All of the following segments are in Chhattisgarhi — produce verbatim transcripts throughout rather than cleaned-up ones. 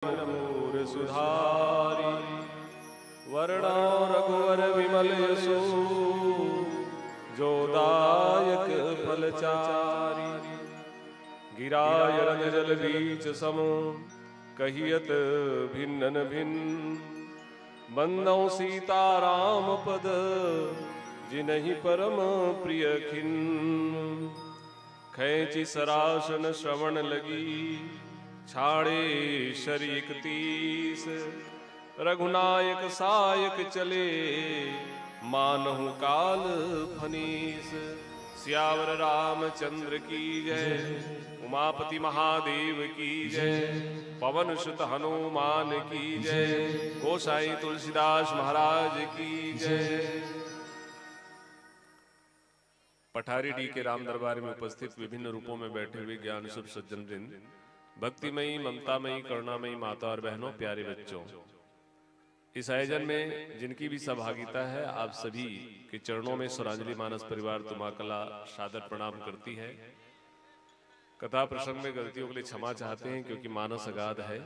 मोर सुधारी। वर्णो रघुवर विमल यशो, जो दायक फल चारी। गिराय रंग जल बीच सम, कहियत भिन्नन भिन्न। बंदौ सीता राम पद, जिनहि परम प्रिय खिन्न। खैंचि सरासन श्रवण लगी, छाड़े शर इकतीस। रघुनायक सायक चले, मानहु काल फनीस। सियावर रामचंद्र की जय, उमापति महादेव की जय, पवन सुत हनुमान की जय, गोसाई तुलसीदास महाराज की जय। पठारी डी के राम दरबार में उपस्थित विभिन्न रूपों में बैठे हुए ज्ञान स्वरूप सज्जन वृंद, भक्तिमयी, ममतामयी, करुणामयी माता और बहनों, प्यारे बच्चों, इस आयोजन में जिनकी भी सहभागिता है, आप सभी के चरणों में स्वरांजलि मानस परिवार तुमाकला सादर प्रणाम करती है। कथा प्रसंग में गलतियों के लिए क्षमा चाहते हैं, क्योंकि मानस अगाध है।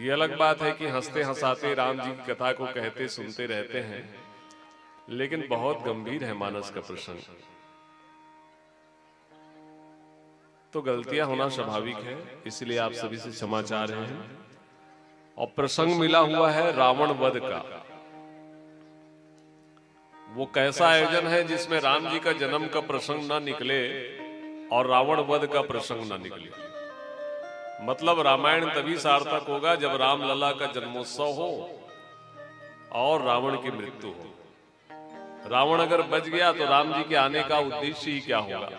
ये अलग बात है कि हंसते हंसाते राम जी की कथा को कहते सुनते रहते हैं, लेकिन बहुत गंभीर है मानस का प्रसंग। तो गलतियां होना स्वाभाविक है, इसलिए आप सभी से क्षमा चाह रहे हैं। और प्रसंग मिला हुआ है रावण वध का। वो कैसा आयोजन है जिसमें राम जी का जन्म का प्रसंग ना निकले और रावण वध का प्रसंग ना निकले? मतलब, रामायण तभी सार्थक होगा जब रामलला का जन्मोत्सव हो और रावण की मृत्यु हो। रावण अगर बच गया तो राम जी के आने का उद्देश्य ही क्या होगा?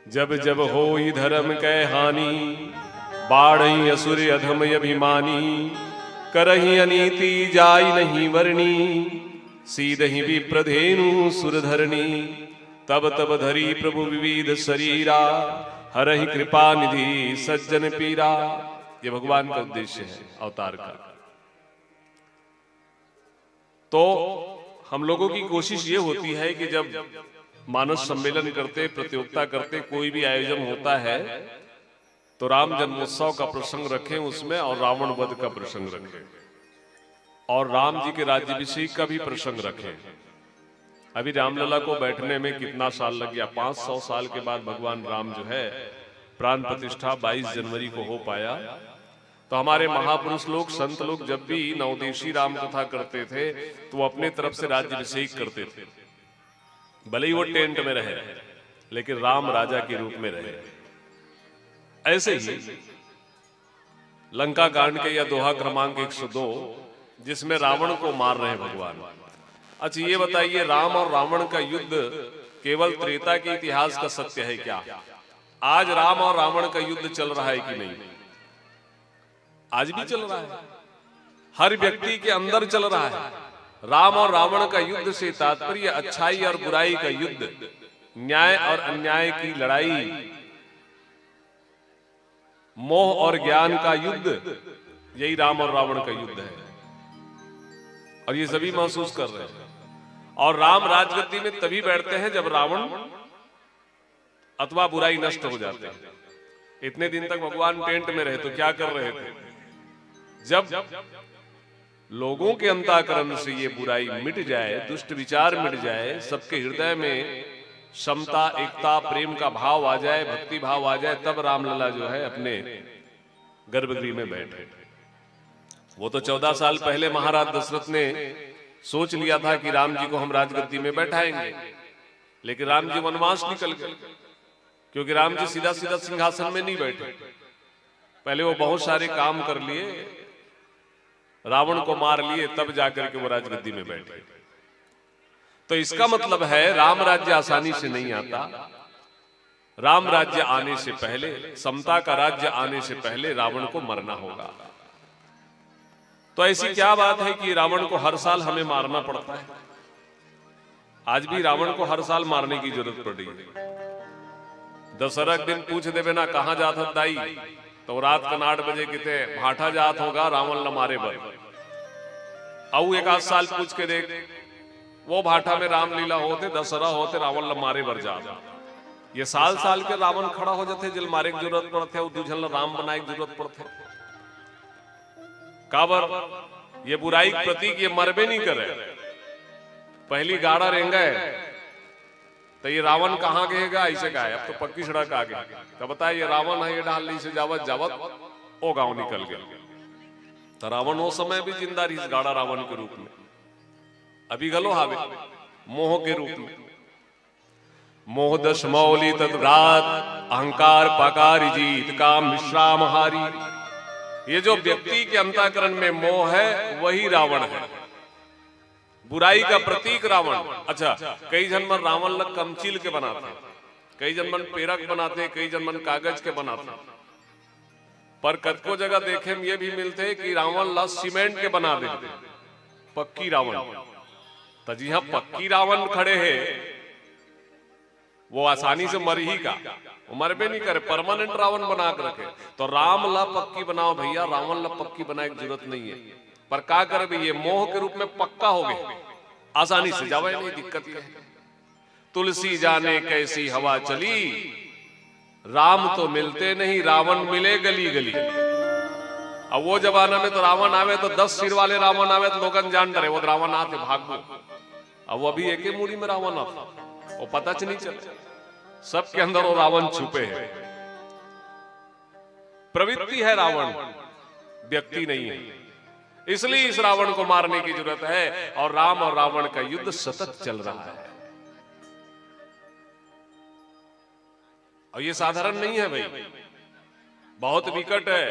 जब जब होई धर्म कै हानि, बाढ़ई असुर अधम अभिमानी। करही अनीति जाई नहीं वरनी, सीदही विप्रधेनु सुरधरनी। तब तब धरी प्रभु विविध शरीरा, हरहि कृपा निधि सज्जन पीरा। ये भगवान का उद्देश्य है अवतार का। तो हम लोगों की कोशिश ये होती है कि जब मानस सम्मेलन करते, प्रतियोगिता करते, कोई भी आयोजन होता है, तो राम जन्मोत्सव का प्रसंग रखें उसमें, और रावण वध का प्रसंग रखें, और राम जी के राज्याभिषेक का भी प्रसंग रखें। अभी रामलला को बैठने में कितना साल लग गया, पाँच सौ साल के बाद भगवान राम जो है, प्राण प्रतिष्ठा बाईस जनवरी को हो पाया। तो हमारे महापुरुष लोग, संत लोग जब भी नवदेशी राम कथा करते थे, तो वो अपने तरफ से राज्याभिषेक करते थे, भले ही वो टेंट में रहे, लेकिन राम राजा के रूप में रहे। ऐसे ही लंका कांड के या दोहा क्रमांक एक सौ दो, जिसमें रावण को मार रहे हैं भगवान। अच्छा, ये बताइए, राम और रावण का युद्ध केवल त्रेता के इतिहास का सत्य है क्या? आज राम और रावण का युद्ध चल रहा है कि नहीं? आज भी चल रहा है, हर व्यक्ति के अंदर चल रहा है। राम और रावण का युद्ध से तात्पर्य अच्छाई और बुराई का युद्ध, न्याय और अन्याय की लड़ाई, मोह और ज्ञान का युद्ध, यही राम और रावण का युद्ध है। और ये सभी महसूस कर रहे हैं। और राम राजगद्दी में तभी बैठते हैं जब रावण अथवा बुराई नष्ट हो जाते हैं। इतने दिन तक भगवान टेंट में रहे तो क्या कर रहे थे? जब लोगों के अंतःकरण से ये बुराई मिट जाए, दुष्ट विचार मिट जाए, सबके हृदय में समता, एकता, प्रेम का भाव आ जाए, भक्ति भाव आ जाए, तब रामलला जो है अपने गर्भगृह में बैठे। वो तो चौदह साल पहले महाराज दशरथ ने सोच लिया था कि राम जी को हम राजगद्दी में बैठाएंगे, लेकिन राम जी वनवास निकल गए, क्योंकि राम जी सीधा सीधा सिंहासन में नहीं बैठे। पहले वो बहुत सारे काम कर लिए, रावण को मार लिए, तब जाकर के वो राजगद्दी में बैठे। तो इसका मतलब है, राम राज्य आसानी से नहीं आता। राम राज्य आने से पहले, समता का राज्य आने से पहले रावण को मरना होगा। तो ऐसी क्या बात है कि रावण को हर साल हमें मारना पड़ता है? आज भी रावण को हर साल मारने की जरूरत पड़ रही है। दशहरा के दिन पूछ देवे ना, "कहाँ जात हस दाई?" तो रात का आठ बजे किते, "भाठा जात हों गा रावण ल मारे बर।" अउ एक आध साल पूछ के देख, वो भाठा में रामलीला होत हे, दशहरा होत हे, रावण ल मारे बर जात। ये साल साल के रावण खड़ा हो जाथे, जेल मारे के जरूरत पड़थे, अउ दू झन ला राम बनाए के जरूरत पड़थे। काबर? ये बुराई के प्रतीक, ये मरबे नहीं करे। पहली गाड़ा रेंगे, तो ये रावण कहाँ गएगा, ऐसे कहा है, अब तो पक्की सड़क आ गई। तो बताए, ये रावण है, ये डाल से जावत जावत ओ गांव निकल गया। तो रावण वो समय भी जिंदा रहिस, गाड़ा रावण के रूप में, अभी घलो हावे, मोह के रूप में। मोह दस मौली तद भ्रात, अहंकार पाकारी जीत, काम विश्राम हारी। ये जो व्यक्ति के अंतःकरण में मोह है, वही रावण है। बुराई का प्रतीक रावण। अच्छा, कई झन मन रावण ला कमचील के बनाथे, कई झन मन पेरक बनाथे, कई झन मन कागज के बनाथे। पर कतको जगह देखे में ये भी मिलथे कि रावण ला सीमेंट के बना देथे, पक्की रावण। त जिहां पक्की रावण खड़े हे, वो आसानी से मरही का? वो मरबे नहीं करे, परमानेंट रावण बना के रखे। तो राम ला पक्की बनाओ भैया, रावण ला पक्की बनाए के जरूरत नहीं है। पर का करे भैया, मोह के रूप में पक्का हो गए, आसानी से जावे नहीं, दिक्कत ये है। तुलसी जाने कैसी हवा चली, राम तो मिलते नहीं, रावण मिले गली गली। अब वो जमाना में तो रावण आवे तो दस सिर वाले रावण आवे तो लोगन जान डरे, वो रावण आथे, भागबो। अब वो अभी एके मुड़ी में रावण आथे, वो पता च नहीं चले। सबके अंदर वो रावण छुपे है। प्रवृत्ति है रावण, व्यक्ति नहीं है। इसलिए इस रावण को मारने की जरूरत है और राम और रावण का युद्ध सतत चल रहा है। और ये साधारण नहीं है भाई, बहुत विकट है।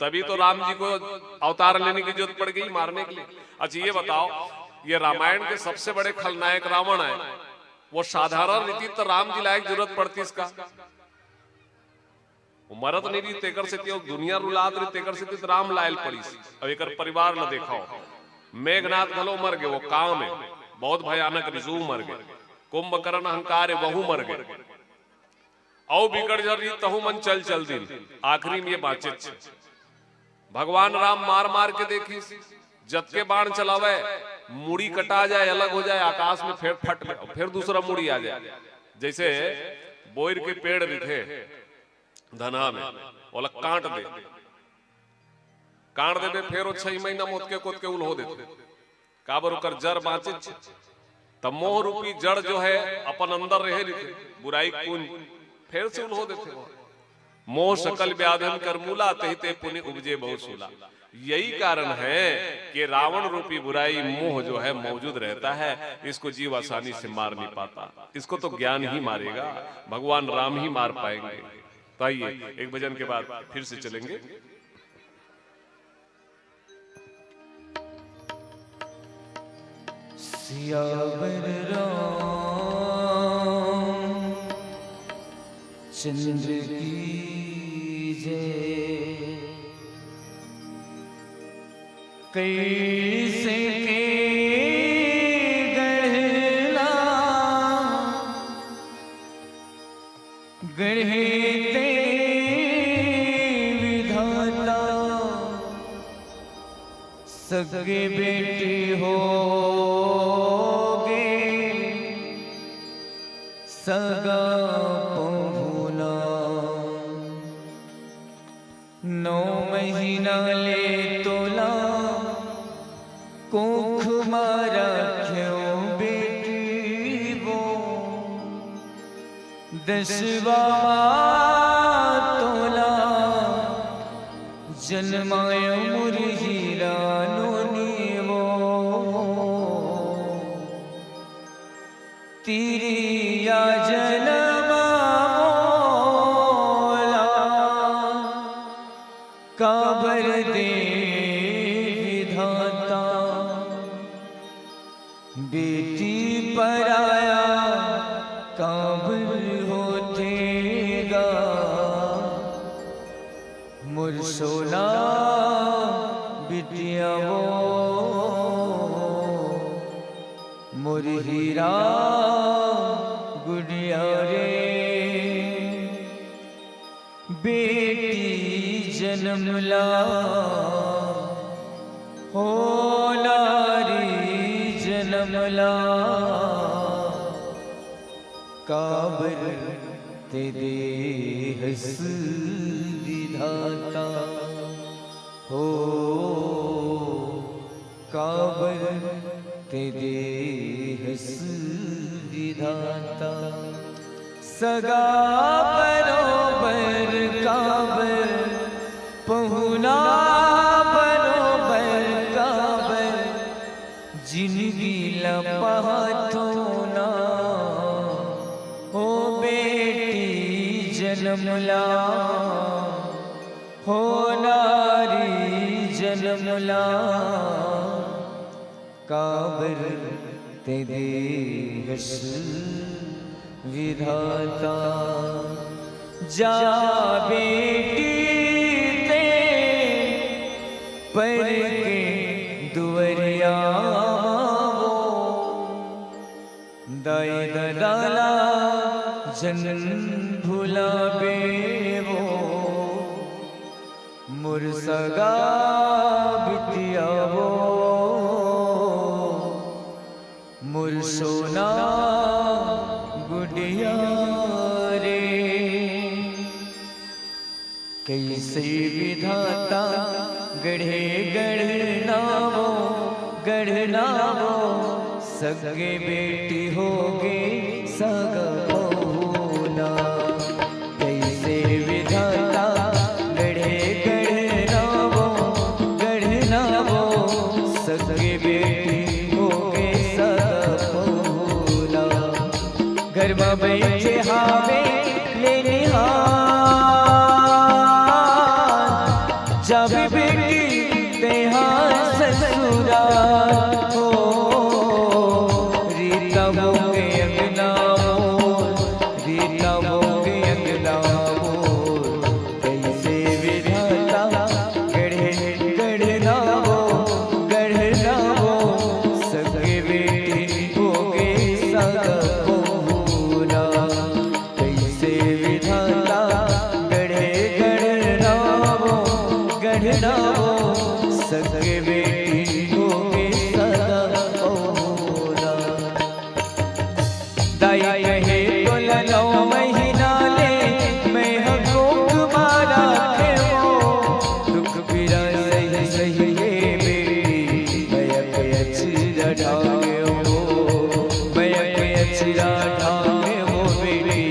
तभी तो राम जी को अवतार लेने की जरूरत पड़ गई मारने के लिए। अच्छा, ये बताओ, ये रामायण के सबसे बड़े खलनायक रावण है, वो साधारण रीति तो राम जी लायक जरूरत पड़ती इसका? वो मरत नहीं रही, तेकर सेती, वो दुनिया रुलात रही, तेकर सेती तो राम लायल पड़ीस। अब एकर परिवार ल देखाओ, मेघनाथ घलो मर गए, वो काम है, बहुत भयानक रिजु मर गए। कुंभकर्ण अहंकार है, वहू मर गए। अउ बिकट झन रही, तहू मन चल चल दिन, आखिरी में ये बाँचेच। भगवान राम मार मार के देखिस, जतके बाण चलावे, मुड़ी कटा जाए, अलग हो जाए, आकाश में फेर फट ले, फेर दूसरा मुड़ी आ जाए। जैसे बोइर के पेड़ रहिथे धनहा में, ओला काट दे, काट देबे, फेर वो छह महीना मोतके कोतके उल्हो देथे। काबर? ओकर जड़ बाँचेच। त मोह रूपी जड़ जो है अपन अंदर रहे रहिथे, बुराई के पूंज, फेर से उल्हो देथे वो। मोह सकल व्याधिन कर मूला, तहि ते पुनि उपजे बहु सूला। यही कारण है कि रावण रूपी बुराई, मोह जो है, मौजूद रहता है, इसको जीव आसानी से मार नहीं पाता, इसको तो ज्ञान ही मारेगा, भगवान राम ही मार पाएंगे। तो आइए, एक भजन के बाद फिर से चलेंगे। सियावर रामचंद्र की जय। कैसे के गढ़ला गढ़े ते विधाता, सगे बेटी हो गे सगा पहुना। नौ महीना ले तोला कोख मा रख्यो बेटी वो, दसवा मा तोला जनमायो मोर हीरा नोनी वो। तिरिया जनम मोला काबर दे विधाता, बेटी पराया काबर होथे गा। मोर सोना बिटिया वो, मोर हीरा गुड़िया रे। बेटी जनम ला, हो नारी जनम ला, काबर ते देहस विधाता हो, काबर ते देहस विधाता। सगा बरोबर काबर, पहुना बरोबर काबर, जिनगी ला पाथो ना हो बेटी जनम ला, हो नारी जनम ला। काबर ते देहस विधाता। जा बेटी ते पर के दुवरिया वो, दाई ददा ला जन भुलाबे वो, मोर सगा बिटिया वो, मोर सोना गुड़िया रे। कइसे विधाता गढ़े गढ़ना वो, गढ़ना वो, सगे बेटी होगे सगा पहुना। कइसे विधाता गढ़े गढ़ना वो, गढ़ना वो, सगे बेटी होगे सगा पहुना। घर म बइठे हावे लेनिहार, जाबे बेटी तेहा ससुरार हो। रीता होगे अंगना मोर, रीता होगे अंगना मोर, कइसे विधाता गढ़े गढ़ना वो, गढ़ना वो, सगे बेटी होगे सगा पहुना। कइसे विधाता गढ़े गढ़ना वो, गढ़ना वो, सगे बेटी होगे सगा पहुना। दाई कहे तोला नौ महीना ले, मैं ह कोख मा राखे वो। दुख पीरा सही सही हे बेटी, मया के अचरा ढाके वो। मया के अचरा ढाके वो बेटी,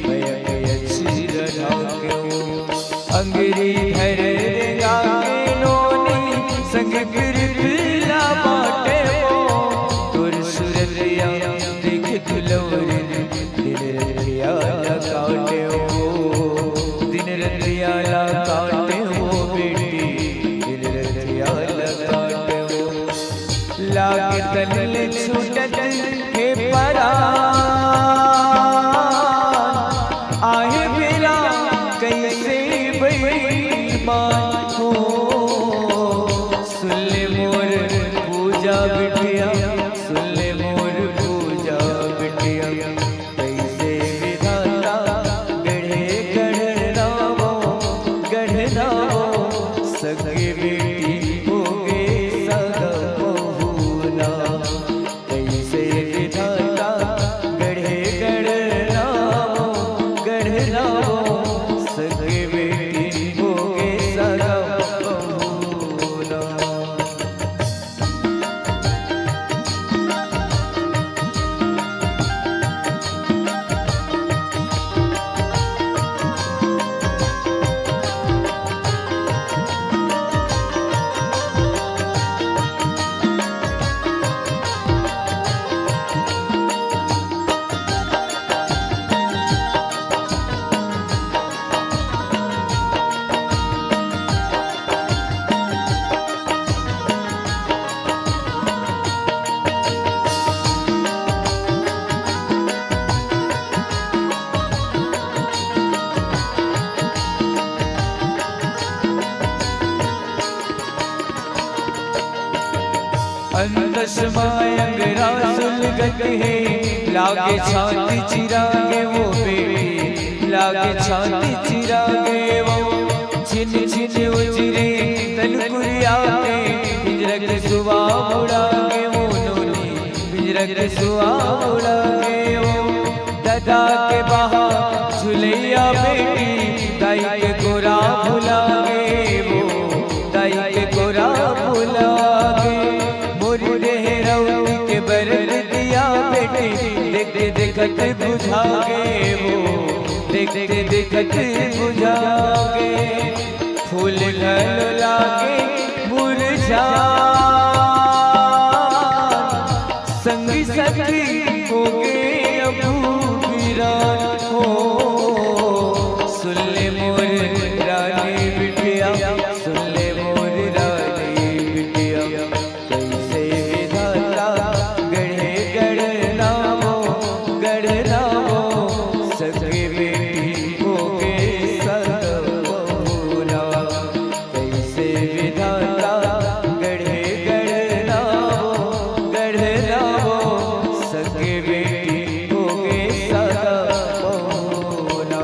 मया के अचरा ढाके वो। अंगरी धर रेंगा के नोनी, संग पीरित ला बाटे वो। तोर सूरतिया देख दुलौरी, दिन रतिया ला काटे वो। दिन रतिया ला काटे वो बेटी, दिन रतिया ला काटे वो। लागे तन ले छूटत हे परान, आहे बेरा कइसे बेईमान हो। सुन ले मोर पूजा बिटिया, सुन ले मोर पूजा बिटिया। कइसे विधाता गढ़े गढ़ना वो, गढ़ना वो, सगे बेटी होगे सगा पहुना। कइसे विधाता गढ़े गढ़ना वो, गढ़ना वो, सगे बेटी होगे सगा पहुना। अंतस मा अंगरा सुलगत हे, लागे छाती चिरागे वो बेटी, लागे छाती चिरागे वो। छिन छिन उजरे तन कुरिया के, पिंजरा के सुवा उड़ागे वो नोनी, पिंजरा के सुवा उड़ागे वो। ददा के बहा झुले भागे वो, देखते देखत बुझा गे। फूल घलो लागे मुरझा, संगी सखी हो गे अबू वीरान हो। सुन ले मोर रानी बिटिया, सुन ले मोर रानी बिटिया। कैसे विधाता गढ़े गढ़ना वो, गढ़ना वो, सगे बेटी हो गे सगा बहुना। कैसे विधाता गढ़े गढ़ना वो, गढ़ना वो, सगे बेटी हो गे सगा बहुना।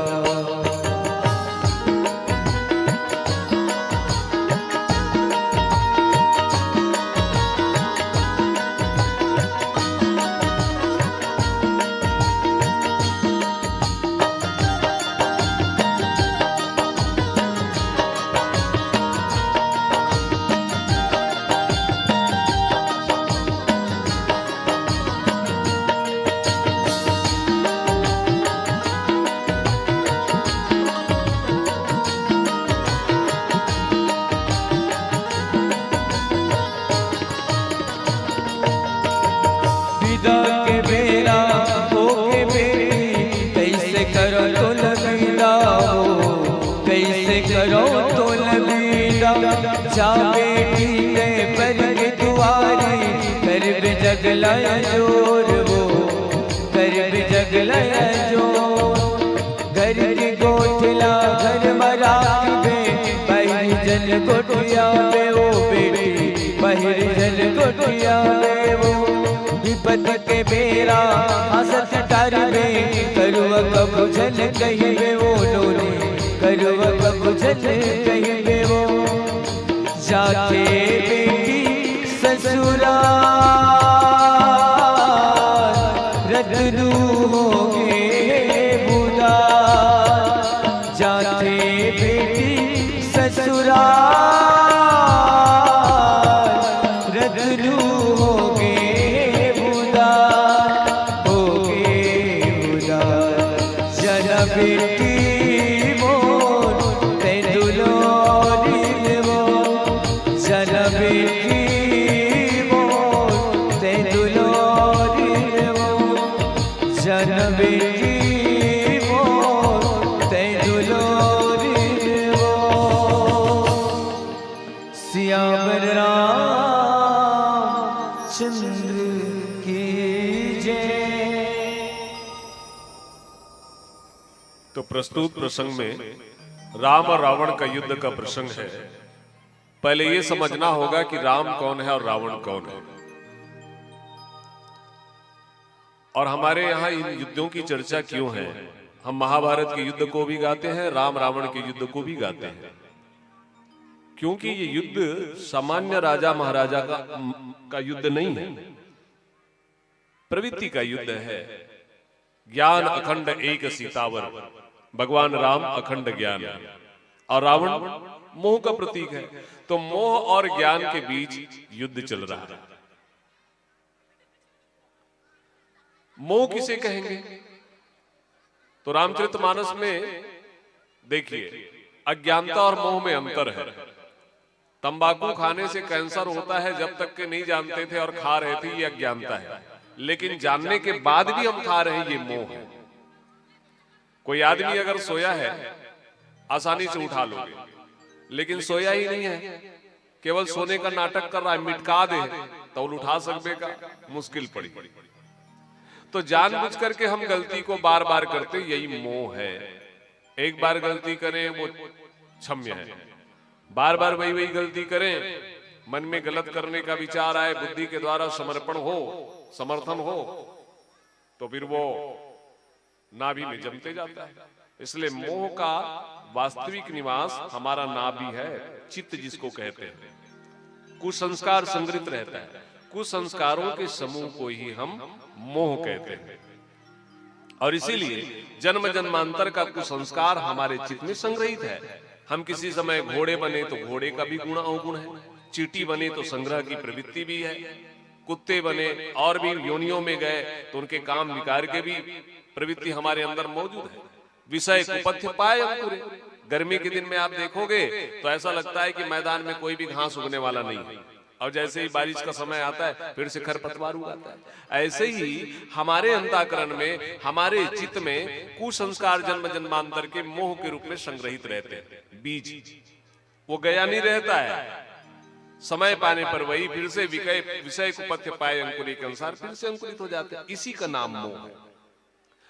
विदा के बेरा होके बेटी, कैसे करो तोला विदा हो, कैसे करो तोला विदा। जा बेटी मैं बर के दुआरी, करबे जगला अंजोर वो, करबे जगला अंजोर। घर के गोठला घर म राखबे, पहिर झन गोठियाबे ओ बेटी, पहिर झन गोठियाबे ओ। बिपत के बेरा हंसत टारबे, करुआ कभू झन कहिबे ओ नोनी, करुआ कभू झन कहिबे ओ। जाथे बेटी ससुराल, रतनू होगे बुदा। जाथे बेटी ससुराल, रतनू होगे बुदा, होगे बुदा। जन बेटी मोर तैं दुलारी वो, जन बेटी मोर तैं दुलारी वो, जन बेटी मोर तैं दुलारी वो। सियावर रामचंद्र की जय। तो प्रस्तुत प्रसंग में राम और रावण का युद्ध का प्रसंग है। पहले ये समझना होगा कि राम कौन है और रावण कौन है, और हमारे यहाँ इन युद्धों की चर्चा क्यों है। हम महाभारत के युद्ध को भी गाते हैं, राम रावण के युद्ध को भी गाते हैं, क्योंकि ये युद्ध सामान्य राजा महाराजा का, का युद्ध नहीं है, प्रवृत्ति का युद्ध है। ज्ञान अखंड एक सीतावर, भगवान राम अखंड ज्ञान है और रावण मोह का प्रतीक है। तो मोह और ज्ञान के बीच युद्ध चल रहा है। मोह किसे कहेंगे? तो रामचरितमानस में देखिए, अज्ञानता और मोह में अंतर है। तंबाकू खाने से कैंसर होता है, जब तक के नहीं जानते थे और खा रहे थे, ये अज्ञानता है। लेकिन जानने के बाद भी हम खा रहे हैं, ये मोह है। कोई आदमी अगर सोया है, आसानी से उठा लोगे, लेकिन सोया ही नहीं है, केवल सोने का नाटक कर रहा है, मिटका दे तो उठा सकबे का? मुश्किल पड़ी। तो जानबूझ करके हम गलती को बार बार करते, यही मोह है। एक बार गलती करें वो क्षम्य है, बार बार वही वही गलती करें, मन में गलत करने का विचार आए, बुद्धि के द्वारा समर्पण हो, समर्थन हो, तो फिर वो नाभि में जमते जाता है। इसलिए मोह का वास्तविक निवास हमारा नाभि है, चित्त जिसको कहते हैं। कुसंस्कार संग्रहित रहता है। कुसंस्कारों के समूह को ही हम मोह कहते हैं। और इसीलिए जन्म जन्मांतर का कुसंस्कार हमारे चित्त में संग्रहित है। हम किसी समय घोड़े बने तो घोड़े का भी गुण अवगुण है, चींटी बने तो संग्रह की प्रवृत्ति भी है, कुत्ते बने और भी योनियों में गए तो उनके काम विकार के भी प्रवृत्ति हमारे अंदर मौजूद है। विषय कुपथ्य पाए अंकुरे। गर्मी के दिन में आप देखोगे तो ऐसा लगता है कि मैदान में कोई भी घास उगने वाला नहीं है, और जैसे ही बारिश का समय आता है, फिर से खरपतवार उगाता है। ऐसे ही हमारे अंतःकरण में, हमारे चित्त में कुसंस्कार जन्म जन्मांतर के मोह के रूप में संग्रहित रहते हैं। बीज वो गया नहीं रहता है, समय पाने पर वही फिर से विकय विषय कुपथ्य पाए अंकुरी के अनुसार फिर से अंकुरित हो जाते हैं। इसी का नाम मोह है।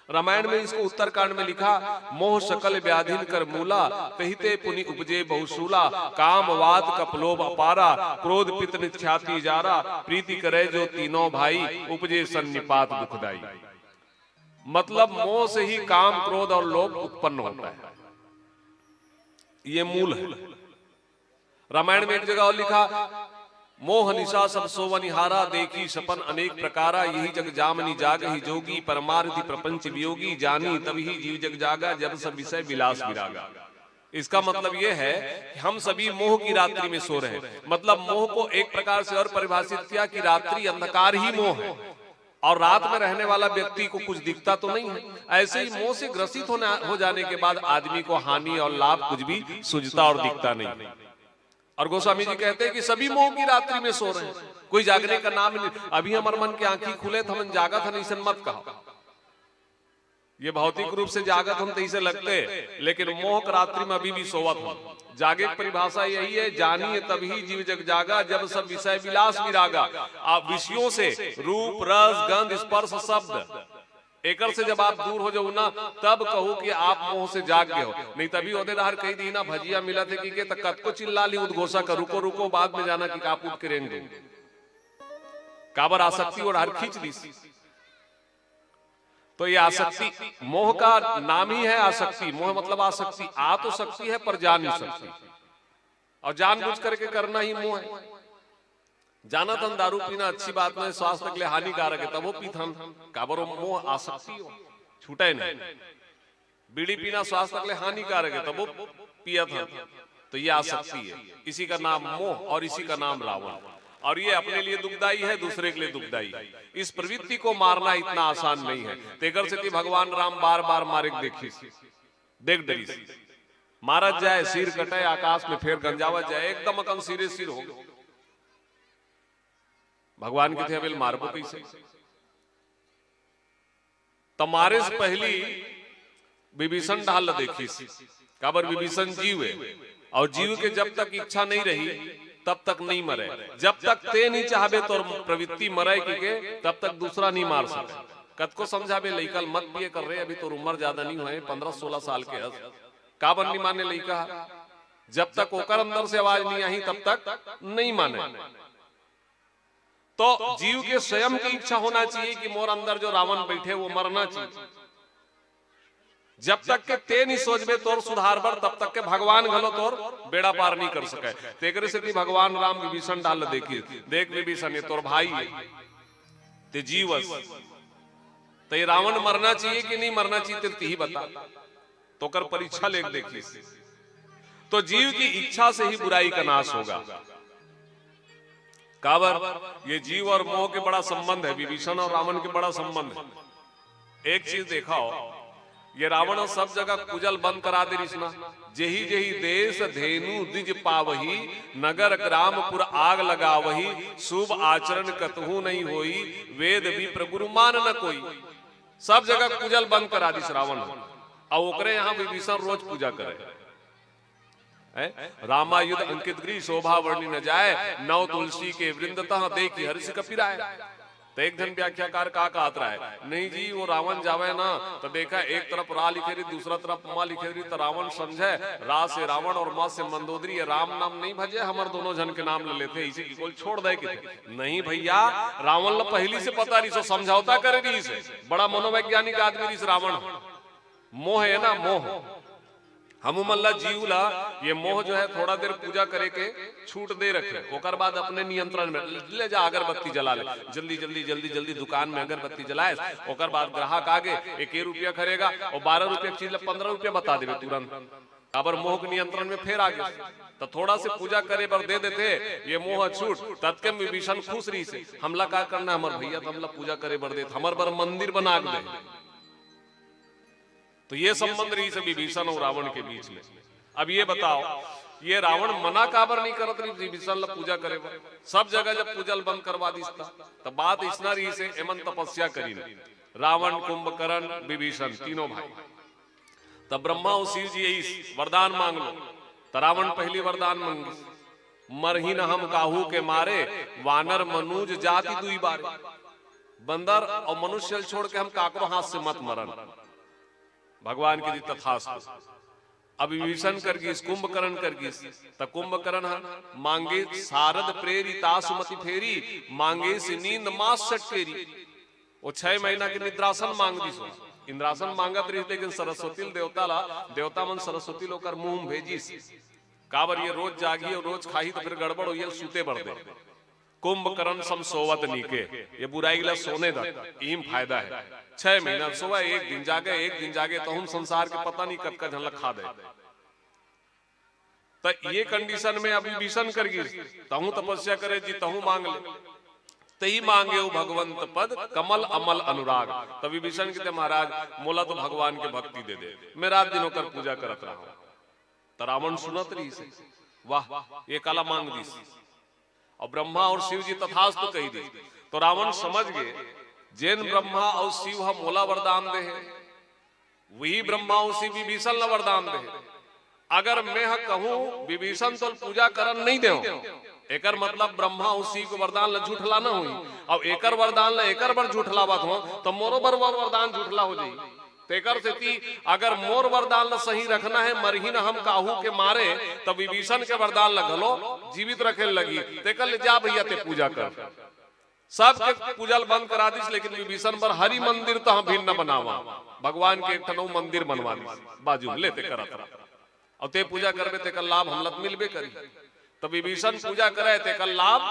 रामायण में इसको उत्तरकांड में लिखा, मोह सकल व्याधिन कर मूला, तहिते पुनि उपजे बहुसूला। काम वात कप लोभ अपारा, क्रोध पित नित ख्याति जारा। प्रीति करे जो तीनों भाई, उपजे सन्निपात दुखदाई। मतलब मोह से ही काम, क्रोध और लोभ उत्पन्न होता है। ये मूल है। रामायण में एक जगह और लिखा, मोह निशा सब सोवनिहारा, देखी सपन अनेक प्रकारा। यही जग जामनि जागहि जोगी, परमारथि प्रपंच वियोगी। जानी तब ही जीव जग जागा, जब सब विषय विलास विरागा। इसका मतलब यह है कि हम सभी मोह की रात्रि में सो रहे हैं। मतलब मोह को एक प्रकार से और परिभाषित किया कि रात्रि अंधकार ही मोह है, और रात में रहने वाला व्यक्ति को कुछ दिखता तो नहीं है। ऐसे ही मोह से ग्रसित होना हो जाने के बाद आदमी को हानि और लाभ कुछ भी सूझता और दिखता नहीं। और गोस्वामी जी कहते हैं कि सभी मोह की रात्रि में सो रहे हैं, कोई जागने का नाम नहीं। अभी हमर मन की आंखी खुले तो हमन जागत हन, इसन मत कहो। ये भौतिक रूप से जागत हम तैसे लगते, लेकिन मोह की रात्रि में अभी भी सोवत हम। जागे की परिभाषा यही है, जानिए तभी जीव जग जागा, जब सब विषय विलास विरागा। आप विषयों से, रूप, रस, गंध, स्पर्श, शब्द, एकर से जब आप दूर हो जाओ ना, तब कहो कि आप मोह से जाग गए हो। नहीं तभी ओदे डहर कही दी ना, भजिया मिलत हे कि के, त कतको चिल्ला ली उद्घोषा का, रुको रुको, बाद में जाना कि का पूत के रेंग दो। काबर आसक्ति ओ डहर खींच दी। तो ये आसक्ति, मोह का नाम ही है आसक्ति। मोह मतलब आसक्ति। आ तो सकती है पर जा नहीं सकती, और जानबूझ करके करना ही मोह है। जानत हन दारू पीना अच्छी बात नहीं, स्वास्थ्य के लिए हानिकारक है, तब वो पीथन। काबर वो मोह आसक्ति हो, छूटे नहीं। बीड़ी पीना स्वास्थ्य के लिए हानिकारक है, तब वो पियत हन। तो ये आसक्ति है, इसी का नाम मोह और इसी का नाम रावण। और ये अपने लिए दुखदाई है, दूसरे के लिए दुखदाई है। इस प्रवृत्ति को मारना इतना आसान नहीं है। तेकर सेती भगवान राम बार बार मारे के देखिस, देख डरिस। मारत जाए, सिर कटे, आकाश में फेर गंजावत जाए, एकदम अकन सिरे सिर हो गए। भगवान के थे, "अबेल मारबो कैसे?" त मारे से पहली विभीषण डहर ल देखिस, काबर विभीषण जीव है, और जीव के जब तक इच्छा नहीं रही, तब तक नहीं मरे। जब तक ते नहीं चाहबे तोर प्रवृत्ति मरे की के, तब तक दूसरा नहीं मार सके। कतको समझाबे, लइका ल मत पिए कर रे, अभी तोर उम्र ज्यादा नहीं होए, पन्द्रह सोलह साल के हस। काबर नहीं माने लइका? जब तक ओकर अंदर से आवाज नहीं आही, तब तक नहीं माने। तो जीव के स्वयं की इच्छा होना चाहिए कि मोर अंदर जो रावण बैठे, वो मरना चाहिए। जब तक के ते नहीं सोचबे तोर सुधार बर, तब तक के भगवान घलो तोर बेड़ा पार नहीं कर सके। तेकरे सेती भगवान राम विभीषण डहर ल देखिस, "देख विभीषण, ये तोर भाई है, ते जीव अस, तो ये रावण मरना चाहिए कि नहीं मरना चाहिए, ते तिही बता।" तो ओकर परीक्षा लेके देखिस। तो जीव की इच्छा से ही बुराई का नाश होगा। काबर? ये जीव और मोह के बड़ा संबंध है, विभीषण और रावण के बड़ा संबंध है। एक चीज देखा हो, ये रावण सब जगह कुजल बंद करा दे रिस ना, जेही जेही देश धेनु द्विज पावही, नगर ग्रामपुर आग लगावही, शुभ आचरण कतहु नहीं होई, वेद विप्र गुरु मान न कोई। सब जगह कुजल बंद करा दिस रावण ह। अउ ओकरे यहाँ विभीषण रोज पूजा करे। हैं? रामायुध अंकित गृह शोभा वर्णि न जाए, नव तुलसी के वृंद तह देखि हर्षि कपि राय। तो एक झन व्याख्याकार का कहत रहे, नहीं जी, वो रावण जावे ना, तो देखा एक तरफ रा लिखे रही, दूसरा तरफ मा लिखे रही, तो रावण समझे रा से रावण और मा से मंदोदरी, ये राम नाम नहीं भजे, हमर दोनों झन के नाम ले लेथे, इसे बिल्कुल छोड़ दे के। नहीं भैया, रावण ल पहली से पता रही, सो समझौता करे रही से। बड़ा मनोवैज्ञानिक आदमी रही से रावण। मोह है ना, मोह। हम मन ला, जीव ला, ये मोह जो है, थोड़ा देर पूजा करे के छूट दे रखे, ओकर बाद अपने नियंत्रण में ले जा, अगरबत्ती जला ले, जल्दी, जल्दी, जल्दी, जल्दी दुकान में अगरबत्ती जलाए, ओकर बाद ग्राहक आगे, एक रुपया खरेगा, और बारह रुपया के चीज ला पन्द्रह रुपया बता देवे तुरंत, काबर मोह के नियंत्रण में फेर आगे। तो थोड़ा से पूजा करे बर दे देथे, ये मोह छूट, ततके में विभीषण खुश रही से, हमला का करना, हमर भैया तो हमला पूजा करे बर देत, हमर बर मंदिर बना के दे। तो ये संबंध रहिस हे विभीषण अउ रावण के बीच में। अब ये बताओ, ये रावण मना काबर नहीं करत रहिस विभीषण ला पूजा करे बर? सब जगह जब पूजा ल बंद करवा दिस त, त बात इसना रहिस हे, एमन तपस्या करिन, रावण, कुंभकर्ण, विभीषण, तीनों भाई। तब ब्रह्मा अउ शिव जी अइस, "वरदान मांग लो।" त रावण पहली वरदान मांगिस, "मरही न हम काहू के मारे, वानर मनुज जाति दुई बारे।" बंदर अउ मनुष्य ल छोड़ के हम काकरो हाथ से मत मरन। भगवान के दी तथास्तु। अब विभीषण कर गिस, कुंभकर्ण कर गिस, त कुंभकर्ण ह मांगे, "सारद प्रेरिता सुमति फेरी, मांगेसि नींद मास चटकेरी।" वो छह महीना के निद्रासन मांग दिस। इंद्रासन मांगत रहिस, लेकिन सरस्वती ल देवता ला, देवता मन सरस्वती ल ओकर मुंह में भेजिस। काबर ये रोज जागी अउ रोज खाही त फिर गड़बड़ होही, सूते बर दे। कुंभकर्ण सम सोवत नीके, ये बुराई ला सोने द, इही म फायदा हे। छह महीना सोवय, एक दिन जागे, एक दिन जागे, तहूं म संसार के पता नहीं कतका झन ला खा दे। त ये condition में अब विभीषण कर गिस, "तहूं तपस्या करे जी, तहूं मांग ले।" "तही मांगेउ भगवंत पद, कमल अमल अनुराग।" त विभीषण कहिथे, "महाराज, मोला तो भगवान के भक्ति दे दे, मैं रात दिन ओकर पूजा करत रहंव।" त रावण सुनत रहिस हे, "वाह, ये काला मांग दिस?" अउ ब्रह्मा अउ शिव जी तथास्तु कहि दिस। तो रावण समझ गे, जेन ब्रह्मा अउ शिव ह मोला वरदान दे हे, वही ब्रह्मा अउ शिव विभीषण ला वरदान दे हे। अगर मैं ह कहूं, "विभीषण तोल पूजा करन नहीं देंव," एकर मतलब ब्रह्मा अउ शिव के वरदान ला झुठलाना होही, अउ एकर वरदान ला एकर बर झुठलावत हों, त मोरो बर वो वरदान झुठला हो जाही। तेकर सेती अगर मोर वरदान ला सही रखना हे, "मरही न हम काहू के मारे," त विभीषण के वरदान ला घलो जीवित रखे लगही। तेकर ले जा भैया, ते पूजा कर। सबके पूजा ल बंद करा दिस, लेकिन विभीषण बर हरि मंदिर तहां भिन्न बनावा, भगवान के एक ठन अउ मंदिर बनवा दिस बाजू में, ले ते करत रह। अउ ते पूजा करबे, तेकर लाभ हमला त मिलबे करही। त विभीषण पूजा करे, तेकर लाभ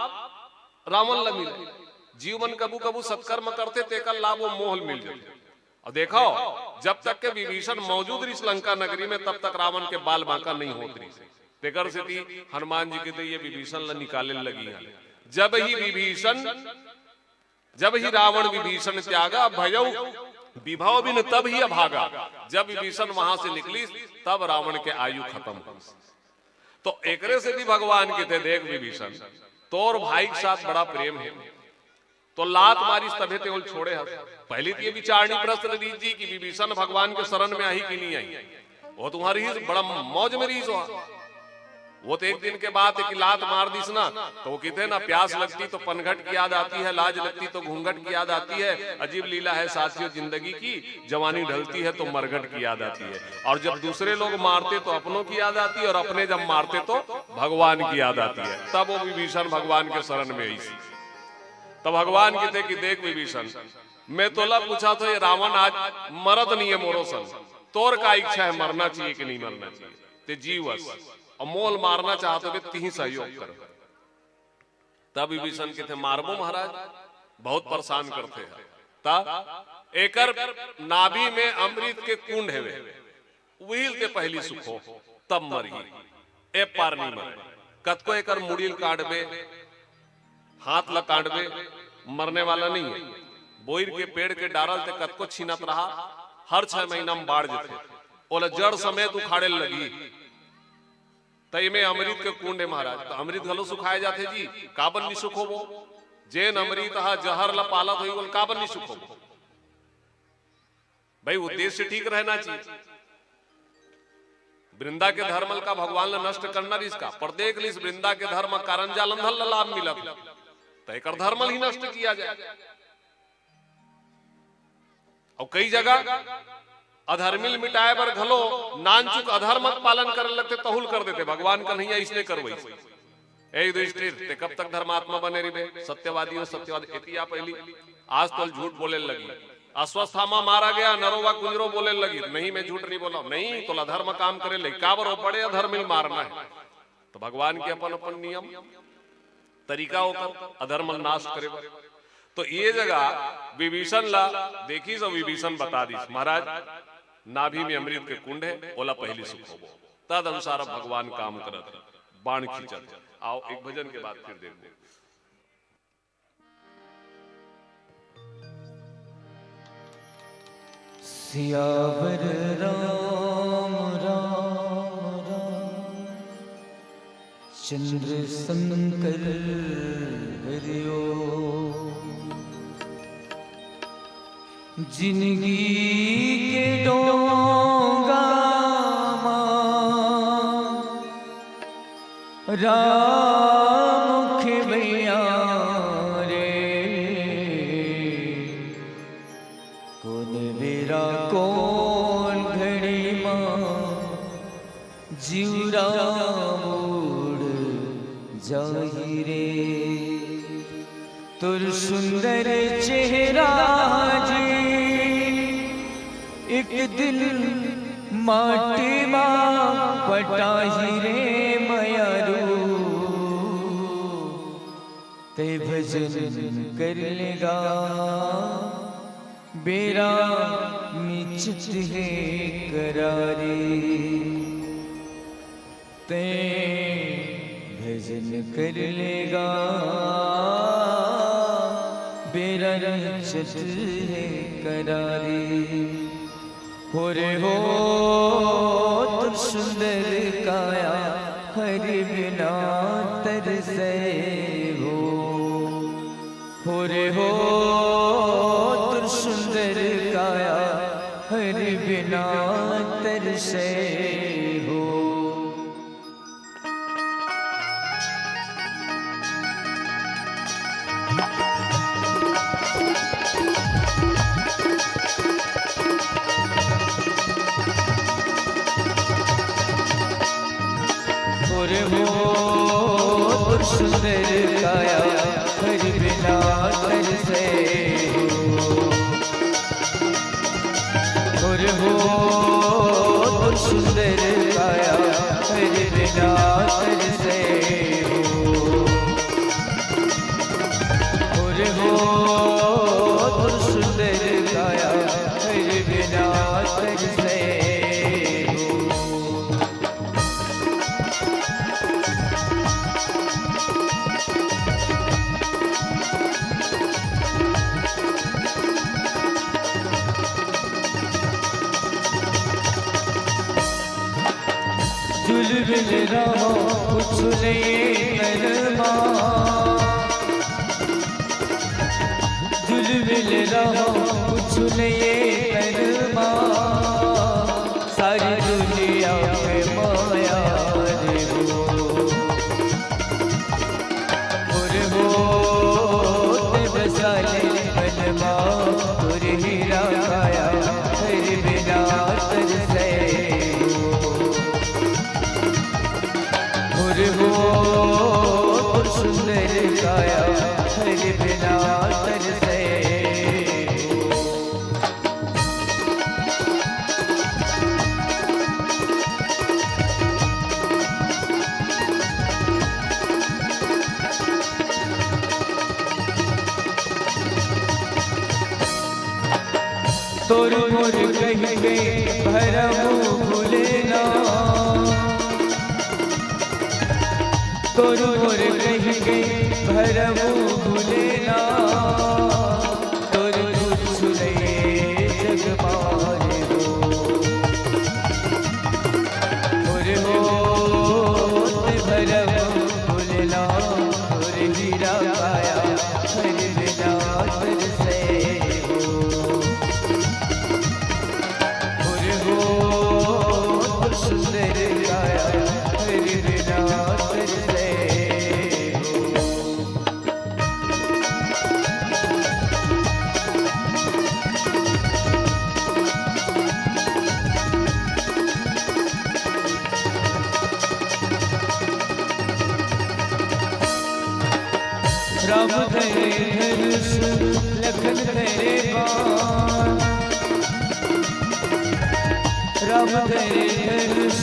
रावण ल मिले। जीव मन कभू कभू सत्कर्म करथे, तेकर लाभ वो मोह ल मिल जाथे। अउ देखव, जब तक के विभीषण मौजूद रहिस लंका नगरी में, तब तक रावण के बाल बांका नहीं होत रहिस। तेकर सेती हनुमान जी कहिथे, "ये विभीषण ल निकाले लगही।" जब ही विभीषण, जब ही रावण विभीषण त्यागा, भयउ विभव बिन तब ही अभागा। जब विभीषण वहां से निकलिस, तब रावण के आयु खतम होइस। तो एकरे सेती भगवान कहिथे, "देख विभीषण, तोर भाई के साथ बड़ा प्रेम हे, तो लात मारिस तभे ते ओल छोड़े हस।" पहली तो ये विचारणी प्रश्न रहिस जी कि विभीषण भगवान के शरण में आही कि नहीं आही। वो तो उहां रहिस, बड़ा मौज में रहिस वो। वो तो एक दिन के बात हे कि लात मार दिस ना, तो वो कहिथे ना, "प्यास लगती तो पनघट की याद आती है, लाज लगती तो घूंघट की याद आती है। अजीब लीला है साथियों जिंदगी की, जवानी ढलती है तो मरघट की याद आती है। और जब दूसरे लोग मारते तो अपनों की याद आती है, और अपने जब मारते तो भगवान की याद आती है।" तब वो विभीषण भगवान के शरण में आइस। तब भगवान कहिथे कि, "देख विभीषण, मैं तोला पूछत हों, ये रावण आज मरत नहीं हे मोरो संग, तोर का इच्छा हे, मरना चाहिए कि नहीं मरना चाहिए? ते जीवस, अउ मोल मारना चाहत होबे, तिही सहयोग कर।" तब विभीषण कहिथे, "मारबो महाराज, बहुत परेशान करथे ह।" त एकर नाभि में अमृत के कुंड हवे, उही ल ते पहली सुखो, तब मरही, ए पार नहीं मरे। कतको एकर मुड़ी ल काटबे, हाथ ल काटबे, मरने वाला नहीं हे। बोइर के पेड़ के डारा ल ते कतको छीनत रहा, हर छह महीना में बाढ़ जथे, ओला जड़ समेत उखाड़े ल लगही। त एमे अमृत के कुंड हे महाराज, त अमृत घलो सुखाए जाथे जी, काबर नहीं सुखोबो? जेन अमृत ह जहर ल पालत होही, ओला काबर नहीं सुखोबो? भाई, उद्देश्य ठीक रहना चाहिए। वृंदा के धर्म ल का भगवान ल नष्ट करना रहिस का? पर देख लिस, वृंदा के धर्म कारण जालंधर ल लाभ मिलत हे, त एकर धर्म ल ही नष्ट किया जाए। अउ कई जगह अधर्मी ल मिटाए बर घलो नानचुक अधर्म के पालन करे लगथे, तहू ल कर देथे। भगवान कन्हैया इसने करवइस। ए युधिष्ठिर, ते कब तक धर्मात्मा बने रहिबे? सत्यवादी हो, सत्यवादी। एती आ पहली, आज तोल झूठ बोले लगही। अश्वत्थामा मारा गया, नरो वा कुंजरो बोले लगही, नहीं, मैं झूठ नहीं बोला। नहीं, तोला अधर्म काम करे ले, काबर वो बड़े अधर्मी ल मारना हे। तो भगवान के अपन अपन नियम, तरीका ओकर अधर्म ल नाश करे बर। तो ये जगह विभीषण ला देखिस अउ विभीषण बता दिस, "महाराज, नाभि में अमृत के कुंड हे, ओला पहली सुखोबो।" तद अनुसार अब भगवान काम करत हे, बाण खींचत हे। आओ, एक भजन के बाद फिर देखबो। सियावर राम राम राम, चंद्र शंकर हरिओ। जिंदगी के डोंगा मा राम खेवैया रे, कोन बेरा कोन घड़ी मा जिउरा उड़ जाही रे। तोर सुंदर चेहरा जी एक दिन माटी मा पटाही रे मयारू। तैं भजन कर लेगा बेरा मिचत हे करारी। तैं भजन कर लेगा बेरा मिचत हे करारी। हो रे हो तोर सुंदर काया हरि बिना तरसै हो। हो रे हो तोर सुंदर काया हरि बिना तरसै हो। हो रे हो तोर सुंदर काया हरि बिना तरसै हो। हो रे हो तोर सुंदर काया हरि बिना तरसै हो। हो रे हो तोर सुंदर काया हरि बिना तरसै हो। जुलमिल रहो कुछ नहीं तन मा, जुलमिल रहो कुछ नहीं तन मा। सारी दुनिया में माया रे हो। हो रे हो तैं बसा ले मन मा तोर हीरा काया हरि बिना तरसै हो। हो रे हो तोर सुंदर काया हरि बिना तरसै हो। तोर मोर कहिके भरम भूले ना, तोर मोर कहिके भरम भूले ना। तोर कुछ नहीं जग मा रे हो। हो रे हो तैं भरम भूले ना, तोर हीरा काया हरि बिना तरसै हो। हो रे हो तोर सुंदर काया हरि बिना तरसै हो। राम धरे धनुष लखन धरे बाण, राम धरे धनुष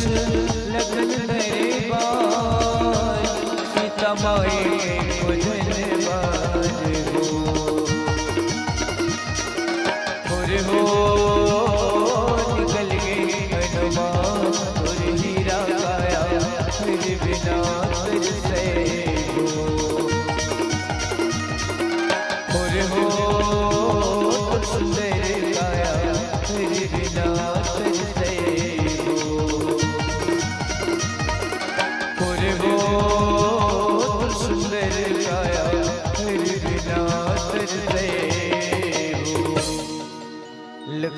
लखन धरे बाण, सीता माई को धन्यवाद हो। हो रे हो निकल गे हनुमान तोर हीरा काया हरि बिना तरसै हो। हो रे हो तोर सुंदर काया हरि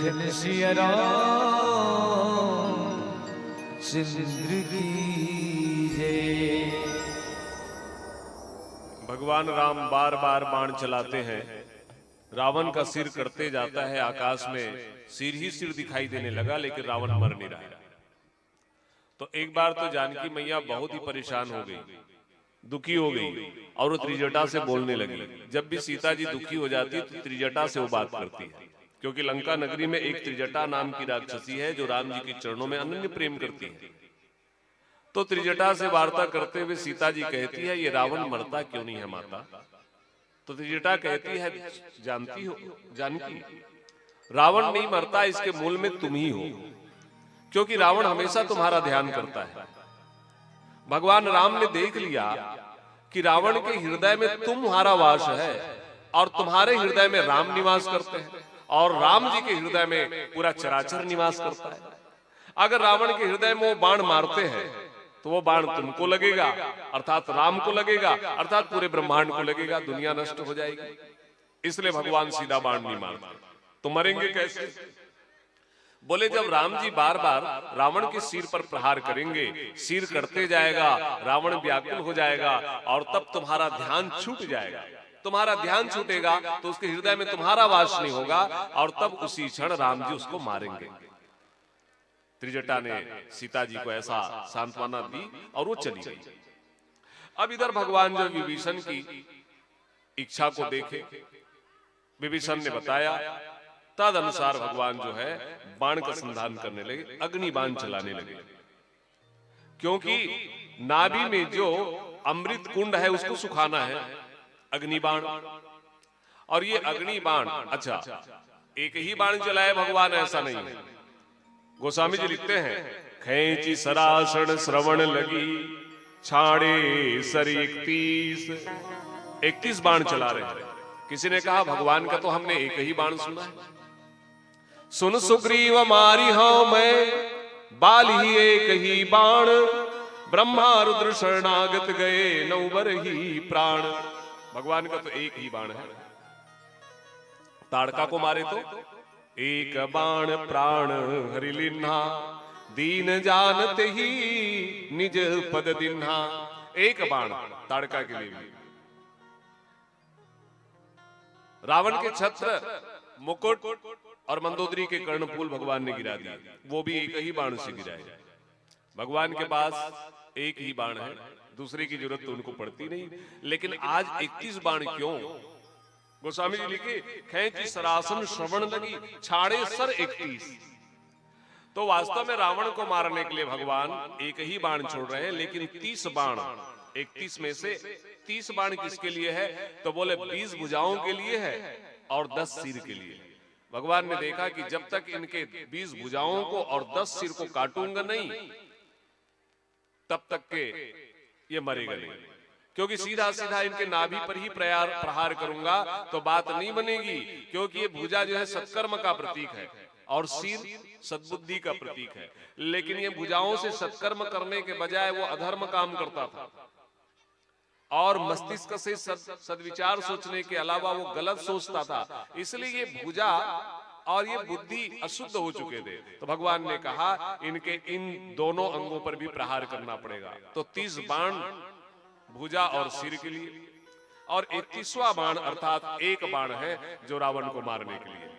जय सिया राम चंद्र की जय। भगवान राम बार बार बाण चलाते हैं। रावण का सिर कटते जाता है, आकाश में सिर ही सिर दिखाई देने लगा, लेकिन रावण मर नहीं रहा। तो एक बार तो जानकी मैया बहुत ही परेशान हो गई, दुखी हो गई, और वो त्रिजटा से बोलने लगी। जब भी सीता जी दुखी हो जाती तो त्रिजटा से वो बात करती है, क्योंकि लंका नगरी में एक त्रिजटा नाम की राक्षसी है, जो राम जी के चरणों में अनन्य प्रेम करती है। तो त्रिजटा से वार्ता करते हुए सीता जी कहती है, "ये रावण मरता क्यों नहीं है माता?" तो त्रिजटा कहती है, "जानती हो जानकी, रावण नहीं मरता, इसके मूल में तुम ही हो, क्योंकि रावण हमेशा तुम्हारा ध्यान करता है।" भगवान राम ने देख लिया कि रावण के हृदय में तुम्हारा वास है और तुम्हारे हृदय में राम निवास करते हैं और राम जी के हृदय में पूरा चराचर निवास करता है। अगर रावण के हृदय में वो बाण मारते हैं तो वो बाण तुमको लगेगा, अर्थात राम को लगेगा, अर्थात पूरे ब्रह्मांड को लगेगा, दुनिया नष्ट हो जाएगी। इसलिए भगवान सीधा बाण नहीं मारते। तो मरेंगे कैसे? बोले, जब राम जी बार बार रावण के सिर पर प्रहार करेंगे, सिर कटते जाएगा, रावण व्याकुल हो जाएगा और तब तुम्हारा ध्यान छूट जाएगा। तुम्हारा ध्यान छूटेगा तो उसके हृदय में तुम्हारा वास नहीं होगा और तब उसी क्षण राम जी उसको मारेंगे। त्रिजटा ने सीता जी को ऐसा सांत्वना दी और वो चली गई। अब इधर भगवान जो विभीषण की इच्छा को देखे, विभीषण ने बताया, तद अनुसार भगवान जो है बाण का संधान करने लगे, अग्नि बाण चलाने लगे, क्योंकि नाभि में जो अमृत कुंड है उसको सुखाना है, अग्नि बाण। और ये अग्नि बाण, अच्छा, एक ही बाण चलाए भगवान, ऐसा नहीं है। गोस्वामी जी लिखते हैं, "खैंची सरासण श्रवण लगी, छाड़े सर इकतीस।" इकतीस बाण चला रहे हैं। किसी ने कहा, "भगवान का तो हमने एक ही बाण सुना है।" "सुन सुग्रीव मारी हौं मैं, बाल ही एक ही बाण, ब्रह्मा रुद्र शरणागत गए नौ बर ही प्राण।" भगवान का तो एक ही बाण है। ताड़का को मारे तो, "एक बाण प्राण हरि लिन्हा, दीन जानत ही निज पद दिन्हा।" एक बाण ताड़का के लिए भी। रावण के छत्र, मुकुट और मंदोदरी के कर्णफूल भगवान ने गिरा दिए, वो भी एक ही बाण से गिराए। भगवान के पास एक ही बाण है, दूसरे की जरूरत तो उनको पड़ती नहीं। लेकिन आज इकतीस बाण क्यों? गोस्वामी जी लिखे, "खैंची सरासण श्रवण लगी, छाड़े सर इकतीस।" तो वास्तव में रावण को मारने के लिए भगवान एक ही बाण छोड़ रहे हैं, लेकिन तीस बाण, इकतीस में से तीस बाण किसके लिए है? तो बोले, "बीस भुजाओं के लिए है और दस सिर के लिए।" भगवान ने देखा कि जब तक इनके बीस भुजाओं को और दस सिर को काटूंगा नहीं, तब तक के ये मरेगा नहीं, क्योंकि सीधा सीधा इनके नाभि पर ही प्रयार, प्रहार करूंगा तो बात नहीं बनेगी, क्योंकि ये भुजा जो है सत्कर्म का प्रतीक है और सिर सद्बुद्धि का प्रतीक है। लेकिन ये भुजाओं से सत्कर्म करने के बजाय वो अधर्म काम करता था और मस्तिष्क से सद, सद्विचार सोचने के अलावा वो गलत सोचता था, इसलिए ये भुजा और ये बुद्धि अशुद्ध हो चुके थे। तो भगवान ने कहा, इनके इन दोनों अंगों पर भी प्रहार करना पड़ेगा। तो तीस बाण भुजा और सिर के लिए, और इकतीसवां बाण अर्थात एक बाण है जो रावण को मारने के लिए।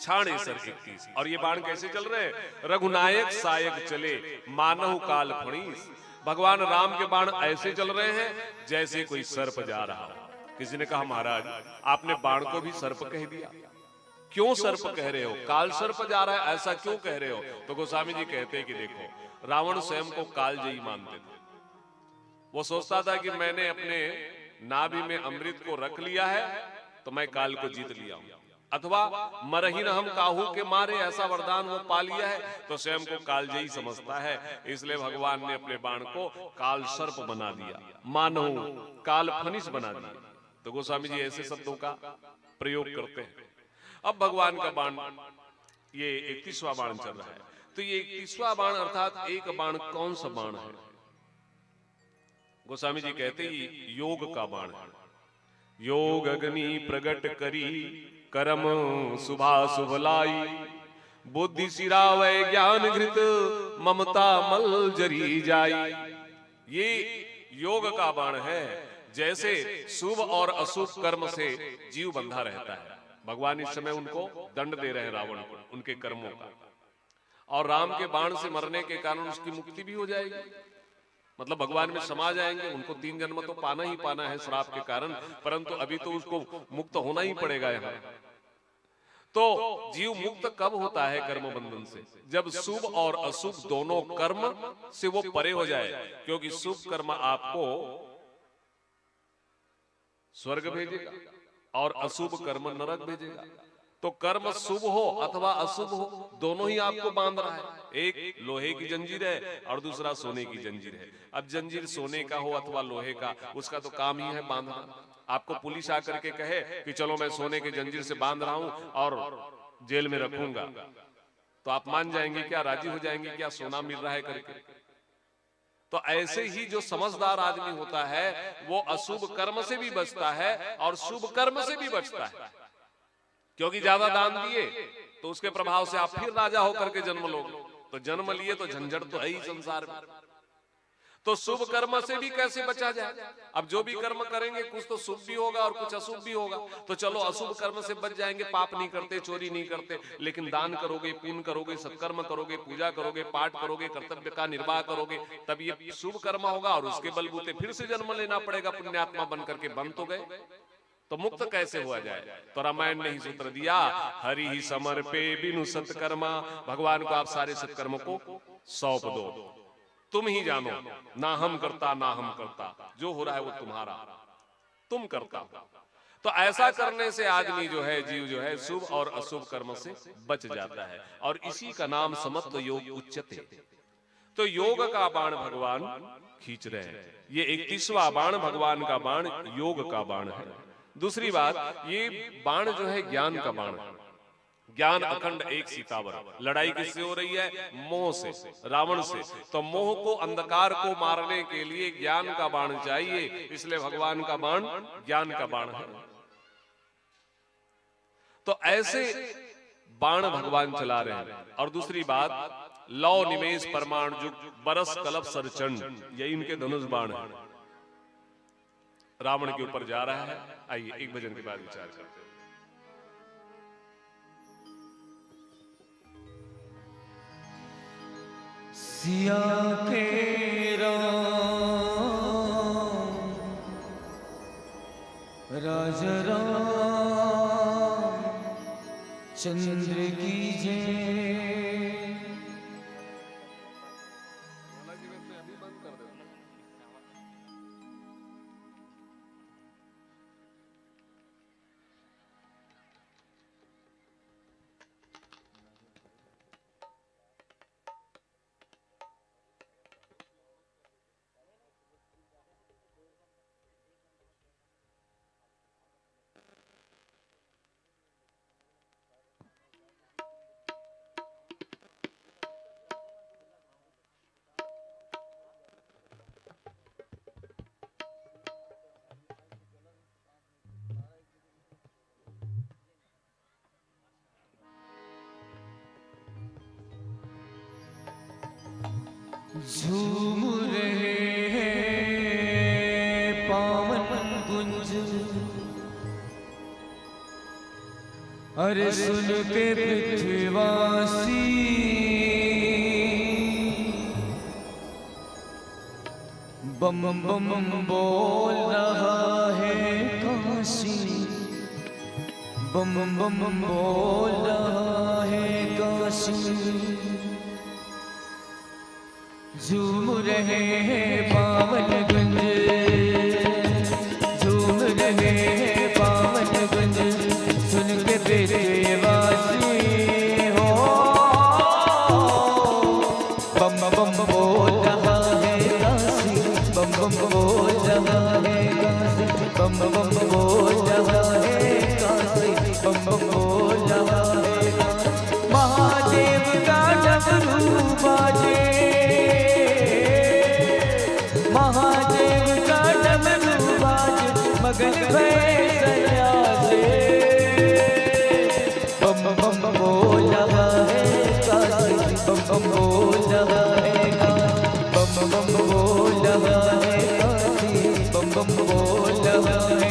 छाड़े सर इकतीस। और ये बाण कैसे चल रहे हैं? "रघुनायक सायक चले, मानहु काल फणीस।" भगवान राम के बाण ऐसे चल रहे हैं जैसे कोई सर्प जा रहा हो। किसी ने कहा, "महाराज, आपने बाण को भी सर्प कह दिया, क्यों सर्प कह रहे हो? काल सर्प जा रहा है, ऐसा क्यों कह रहे हो?" तो गोस्वामी जी कहते हैं कि देखो, रावण स्वयं को कालजयी मानते थे। वो सोचता था कि मैंने अपने नाभि में अमृत को रख लिया है तो मैं काल को जीत लिया हूं, अथवा "मरहिन हम काहू के मारे", ऐसा वरदान वो पा लिया है, तो स्वयं को कालजयी समझता है। इसलिए भगवान ने अपने बाण को काल सर्प बना दिया, मानहु काल फनिस बना दिया। तो गोस्वामी जी ऐसे शब्दों का प्रयोग करते हैं। अब भगवान का बाण, ये इकतीसवां बाण चल रहा है, तो ये इकतीसवां बाण अर्थात एक बाण कौन सा बाण है? गोस्वामी जी कहते हैं, ये योग का बाण है। योग अग्नि प्रगट करी, करम शुभाशुभ लाई। बुद्धि सिरावै ज्ञान घृत, ममता मल जरी जाई। ये योग का बाण है। जैसे शुभ और अशुभ कर्म से जीव बंधा रहता है, भगवान इस समय उनको दंड दे रहे हैं, रावण को, उनके कर्मों का। और राम के बाण से मरने के कारण उसकी मुक्ति भी हो जाएगी, मतलब भगवान में समा जाएंगे। उनको तीन जन्म तो पाना ही पाना है श्राप के कारण, परंतु अभी तो उसको मुक्त होना ही पड़ेगा यहाँ। तो जीव मुक्त कब होता है कर्म बंधन से? जब शुभ और अशुभ दोनों कर्म से वो परे हो जाए, क्योंकि शुभ कर्म आपको स्वर्ग भेजेगा और अशुभ कर्म नरक भेजेगा। तो कर्म शुभ हो अथवा अशुभ हो, दोनों ही आपको बांध रहा है। एक लोहे की जंजीर है और दूसरा सोने की जंजीर है। अब जंजीर सोने का हो अथवा लोहे का, उसका तो काम ही है बांधना। आपको पुलिस आकर के कहे कि चलो, मैं सोने के जंजीर से बांध रहा हूं और जेल में रखूंगा, तो आप मान जाएंगे क्या, राजी हो जाएंगे क्या, सोना मिल रहा है करके? तो ऐसे ही जो समझदार आदमी होता है, वो अशुभ कर्म से भी बचता है और शुभ कर्म से भी बचता है, क्योंकि ज्यादा दान दिए तो उसके प्रभाव से आप फिर राजा होकर के जन्म लोगे। तो जन्म लिए तो झंझट तो है ही संसार में। तो शुभ कर्म से भी कैसे बचा जाए? अब जो भी कर्म करेंगे, कुछ तो शुभ भी होगा और कुछ अशुभ भी होगा। तो चलो, अशुभ कर्म से बच जाएंगे, पाप नहीं करते, चोरी नहीं करते, लेकिन दान करोगे, पुण्य करोगे, सत्कर्म करोगे, पूजा करोगे, पाठ करोगे, कर्तव्य का निर्वाह करोगे, तब ये शुभ कर्म होगा और उसके बलबूते फिर से जन्म लेना पड़ेगा पुण्यात्मा बन करके। बन तो गए, तो मुक्त कैसे हुआ जाए? तो रामायण ने ही सूत्र दिया, हरि ही समर्पे बिनु सत्कर्मा। भगवान को आप सारे सत्कर्म को सौंप दो, तुम ही जानो, ना हम करता ना हम करता, जो हो रहा है वो तुम्हारा, तुम करता हो। तो ऐसा करने से आदमी जो है, जीव जो है, शुभ और अशुभ कर्म से बच जाता है, और इसी का नाम समत्व योग उच्यते। तो योग का बाण भगवान खींच रहे हैं। ये इकतीसवाँ बाण भगवान का बाण, योग का बाण है। दूसरी बात, ये बाण जो है, ज्ञान का बाण है। ज्ञान अखंड एक सीतावर। लड़ाई किससे हो रही है? मोह से, रावण से। तो मोह को, अंधकार को मारने के लिए ज्ञान का बाण चाहिए, इसलिए भगवान का बाण ज्ञान का बाण है। तो ऐसे बाण भगवान चला रहे हैं। और दूसरी बात, लौ निमेष परमाणु जुग, बरस कलप सरचंड, ये इनके धनुष बाण है। रावण के ऊपर जा रहा है। आइए, एक भजन के बाद विचार करते हैं। सिया के राम, राजा राम चंद्र की जय। झूम रहे हैं पावन कुंज, अरे सुन के पृथ्वीवासी। बम बम बोल रहा है काशी, बम बम बोल रहा है काशी। झूम रहे हैं पावन गंज, झूम रहे हैं पावन गंज, सुन के बेटे वासी हो। बम बम बोल रहा है काशी, बम बम बोल रहा है काशी, बम बम बोल रहा है काशी, बम बम बोल रहा है काशी। महादेव का डमरू बाजे, महादेव का डमरू बाजे, मगन भय सन्यासी। बम बम बोल रहा है काशी, बम बम बोल रहा है काशी, बम बम बोल रहा है काशी, बम बम बोल रहा है।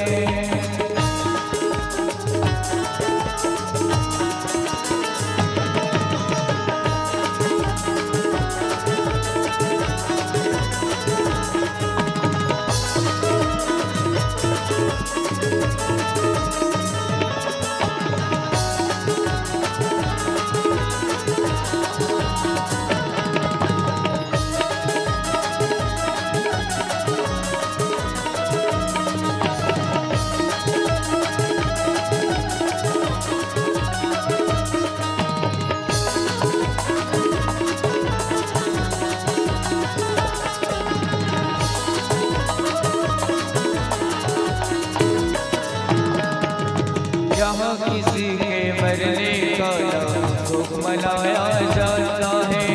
यहाँ किसी के मरने का ना शोक मनाया जाता है,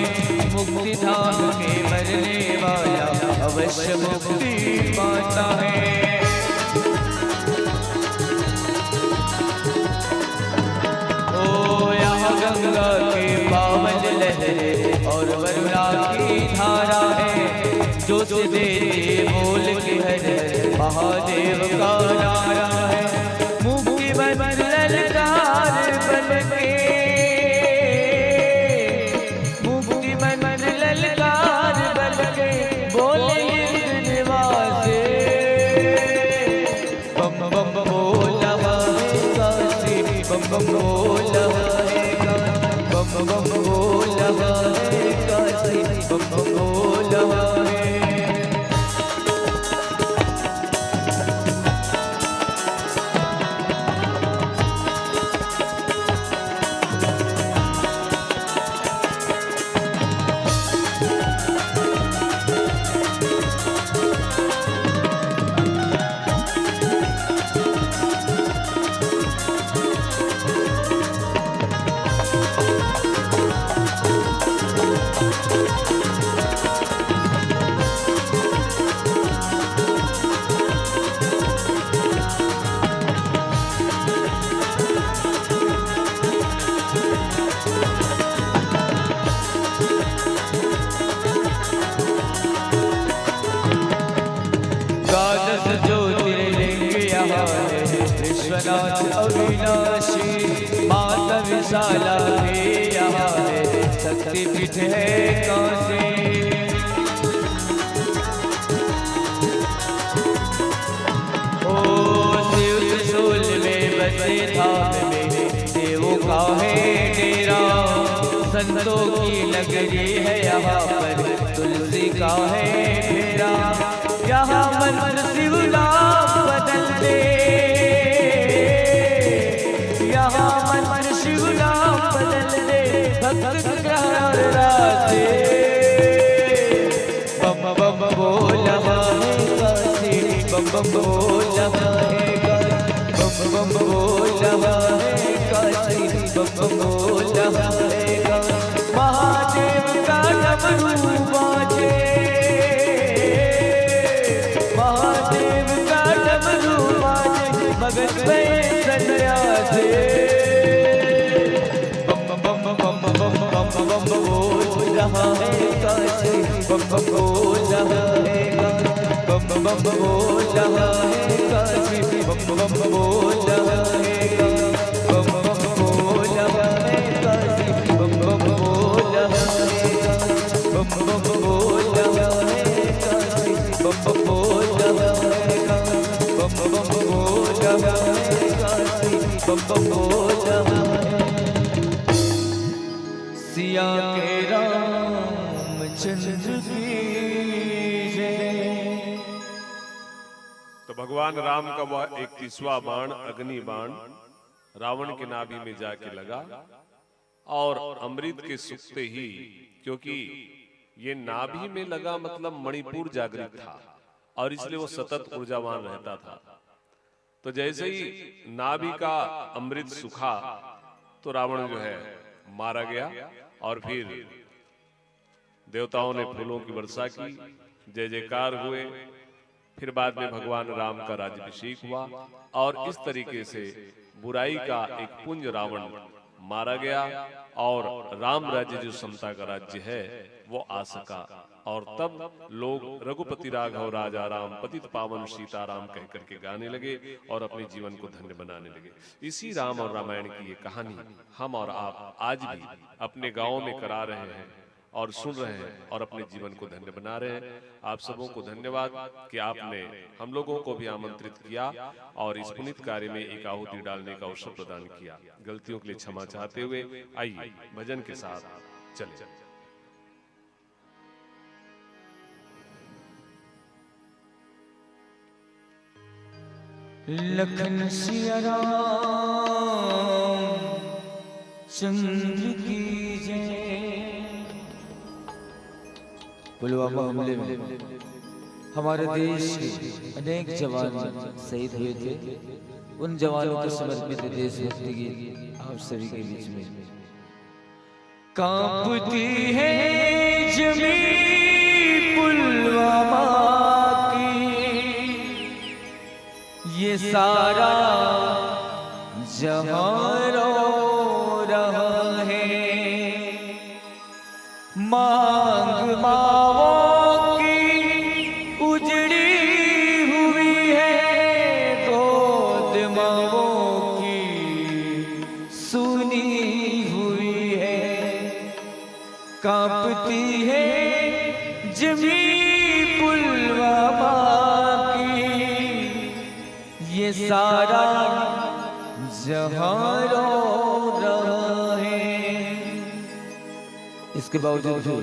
मुक्ति धाम के मरने वाला अवश्य मुक्ति पाता है। ओ यहाँ गंगा के पावन लहरें और वरुणा की धारा है, जो से देती बोल के हर महादेव का नारा है। मुक्ति मंत्र ललकार बन के, मुक्ति मंत्र ललकार बन के बोले इंद्र निवासे। बम बम बोल रहा है काशी, बम बम बोल रहा है काशी, बम बम बोल रहा है काशी, बम बम बोल रहा है। द्वादश ज्योतिर्लिंग यहाँ है विश्वनाथ अविनाशी, माता विशाला भी यहाँ है, शक्तिपीठ है काशी। ओ शिव त्रिशूल में बसे धाम में देवों का है डेरा, संतों की नगरी है यहाँ पर, तुलसी का है फेरा। यहाँ मंत्र शिव नाम बदल दे, यहाँ मंत्र शिव नाम बदल दे, भक्त ग्रह और राधे। बम बम बोल रहा है काशी, बम बम बोल रहा है काशी, बम बम बोल रहा है काशी, बम बम बोल रहा है काशी। महादेव का डमरू बाजे, महादेव का डमरू बाजे, मगन भए सन्यासी। Bomb bomb bomb bomb bomb bomb बोल रहा है काशी, बम बम बोल रहा है काशी, बम बम बोल रहा है काशी, बम बम बोल रहा है काशी, बम बम बोल रहा है काशी, बम बम बोल रहा है काशी, बम बम बोल रहा है काशी, बम बम बोल रहा है काशी, बम बम बोल रहा है काशी, बम बम बोल रहा है। सिया के रामचंद्र की जय। तो भगवान राम का वह इकतीसवाँ बाण, अग्नि बाण, रावण के नाभि में जाके लगा और अमृत के सूखते ही, क्योंकि ये नाभि में लगा मतलब मणिपुर जागृत था और इसलिए वो सतत ऊर्जावान रहता था। तो जैसे ही नाभि का अमृत सूखा तो रावण जो है मारा गया और फिर देवताओं ने फूलों की वर्षा की, जय जयकार हुए। फिर बाद में भगवान राम का राज्याभिषेक हुआ और इस तरीके से बुराई का एक पुंज रावण मारा गया और राम राज्य जो समता का राज्य है वो आ सका। और तब लोग रघुपति राघव राजा राम पतित पावन सीताराम कह करके गाने लगे और अपने जीवन को धन्य बनाने लगे। इसी राम और रामायण की ये कहानी हम और आप आज भी अपने गांवों में करा रहे हैं और सुन रहे हैं और अपने जीवन को धन्य बना रहे हैं। आप सबों को धन्यवाद कि आपने हम लोगों को भी आमंत्रित किया और इस पुनीत कार्य में एक आहुति डालने का अवसर प्रदान किया। गलतियों के लिए क्षमा चाहते हुए आइए भजन के साथ चले। लखन सिया राम चंद्र की जय। पुलवामा हमले में हमारे देश के अनेक जवान शहीद हुए थे। उन जवानों को समर्पित देशभक्ति गीत आप सभी के बीच में। कांपती है जमीन पुलवामा की, ये सारा जहां रो रहा है। मांग मावों की उजड़ी हुई है, गोद मावों की सुनी हुई है। कांपती है जमीन पुलवामा की, ये सारा जहां रो रहा है। इसके बावजूद भी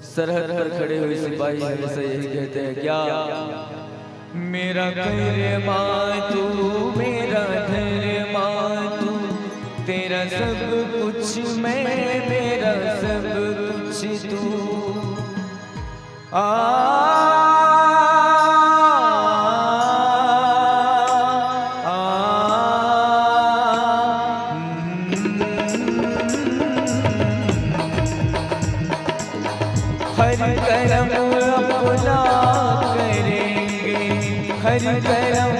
सरहद पर खड़े हुए सिपाही हमेशा यही कहते हैं, क्या मेरा कर्मा तू, मेरा धर्मा तू, तेरा सब कुछ मैं, मेरा सब कुछ तू। आ, आ, हम्म। हर करम अपना करेंगे, हर करम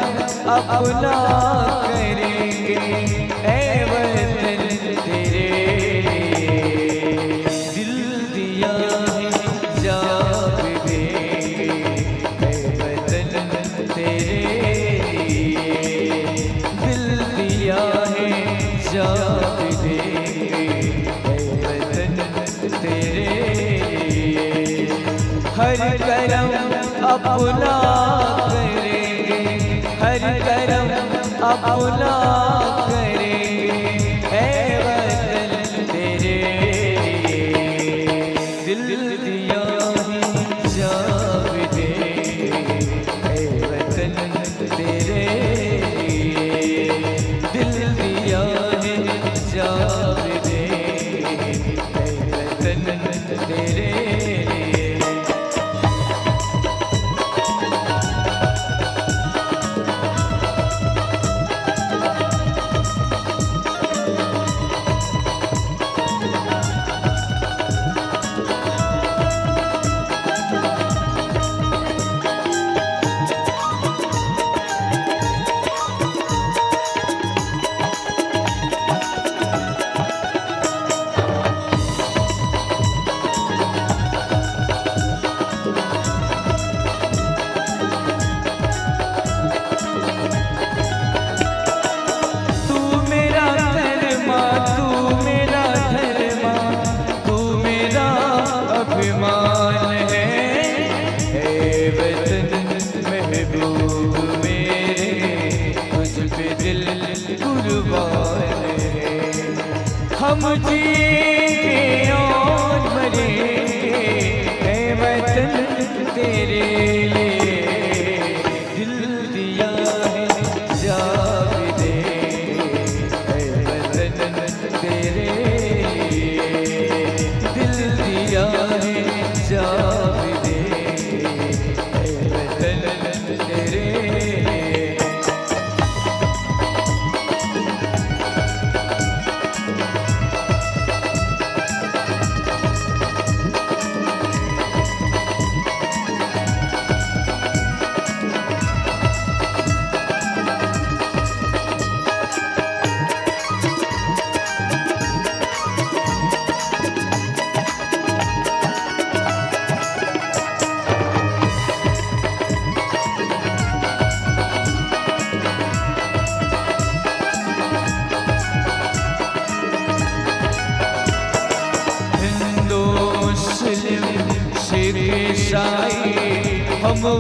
अपना करेंगे, ऐ वतन तेरे लिए दिल दिया है जान भी देंगे, ऐ वतन तेरे लिए दिल दिया है जान भी देंगे, ऐ वतन तेरे लिए। हर करम अपना करेंगे, हर करम अपना करेंगे, ऐ वतन तेरे लिए दिल दिया है जान भी देंगे, ऐ वतन तेरे लिए दिल दिया है जान भी देंगे, ऐ वतन तेरे लिए।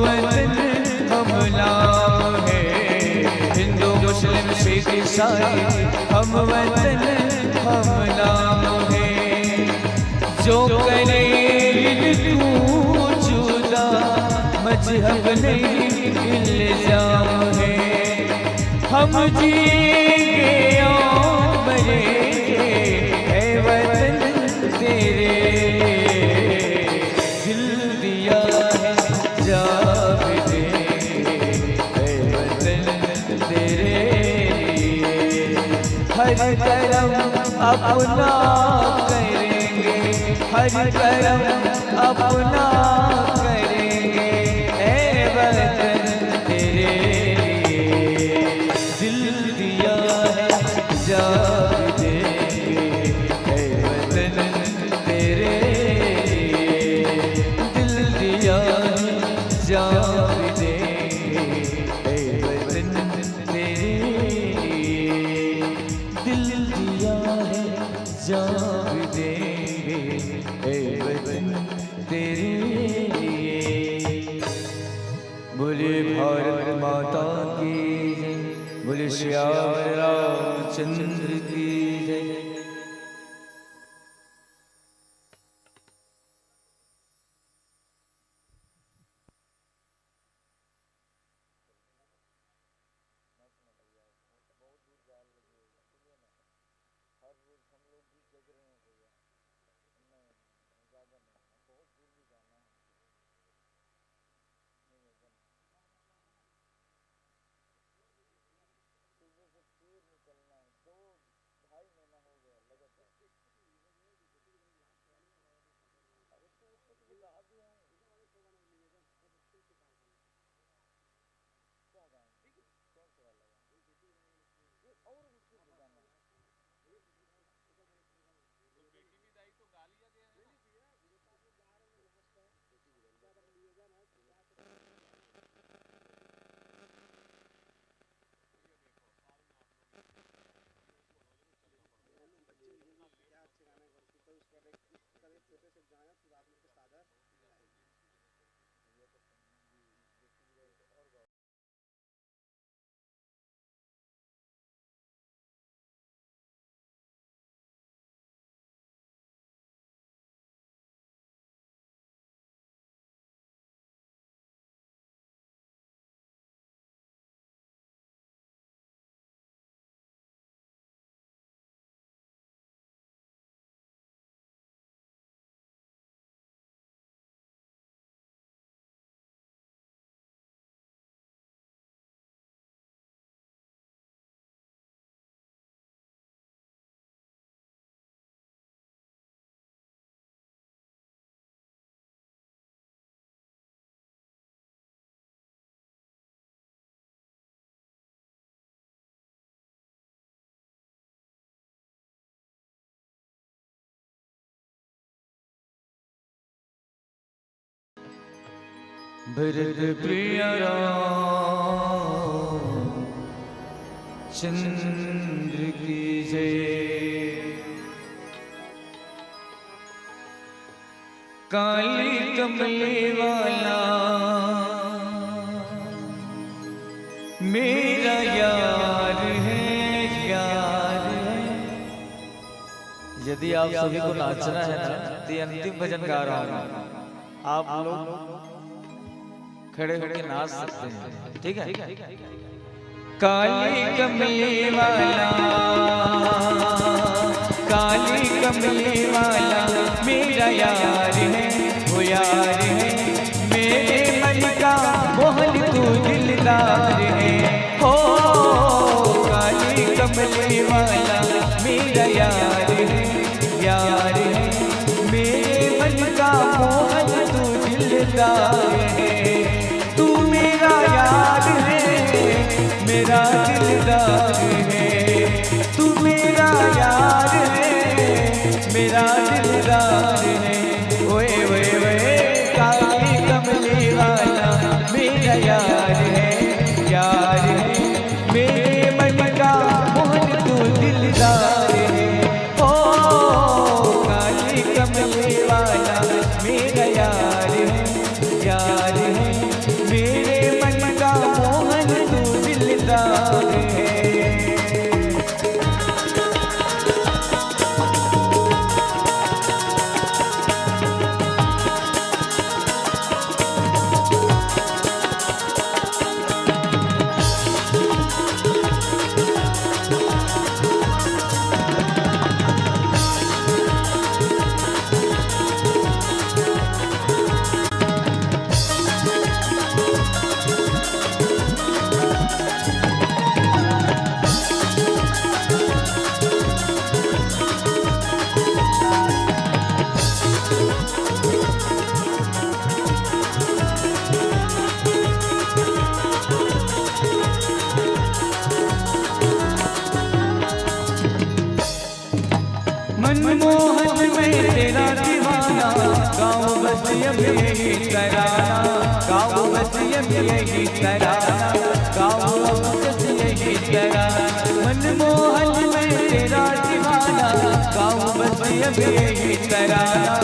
वतन हम नाम है, हिंदू मुस्लिम सिख ईसाई, हम वतन हम नाम है। जो करे इनको जुदा, मजहब नहीं इल्जाम है। हम जिएंगे और मरेंगे, ऐ वतन तेरे, दिल दिया है जान भी देंगे, ऐ वतन तेरे लिए। हर करम अपना करेंगे, हर करम अपना करेंगे, ऐ वतन तेरे लिए। दिल दिया है जान देंगे, ऐ वतन तेरे लिए। दिल दिया है जान देंगे, ऐ वतन तेरे लिए। दिल दिया है जान देंगे, ऐ वतन तेरे लिए। बोले भारत माता की जय, बोले सियावर रामचंद्र की जय। भरत प्रिय राम चंद्र की जय। काली कमली वाला मेरा यार है, यार है। यदि आप सभी को नाचना है ना, तो ये अंतिम भजन गा रहा हूँ, आप लोग खड़े होकर नाच सकते हैं, ठीक है? काली कमली वाला, काली कमली वाला मेरा यार है, वो यार है मेरे मन का, मोहन तू दिलदार है। हो काली कमली वाला मेरा यार है, यार है मेरे मन का, मोहन तू दिलदार है। तू मेरा यार है, मेरा दिलदार है। तू मेरा यार है, मेरा दिलदार है। ओए ओए ओए, काली कमली वाला मेरा यार है, यार है मेरे मन का, मोहन तू दिलदार है। ओ काली कमली वाला मेरा यार है, यार है अब यही तराना गाऊं, बस अब यही तराना गाऊं, अब बस यही तराना। मनमोहन मैं तेरा दीवाना गाऊं, बस अब यही तराना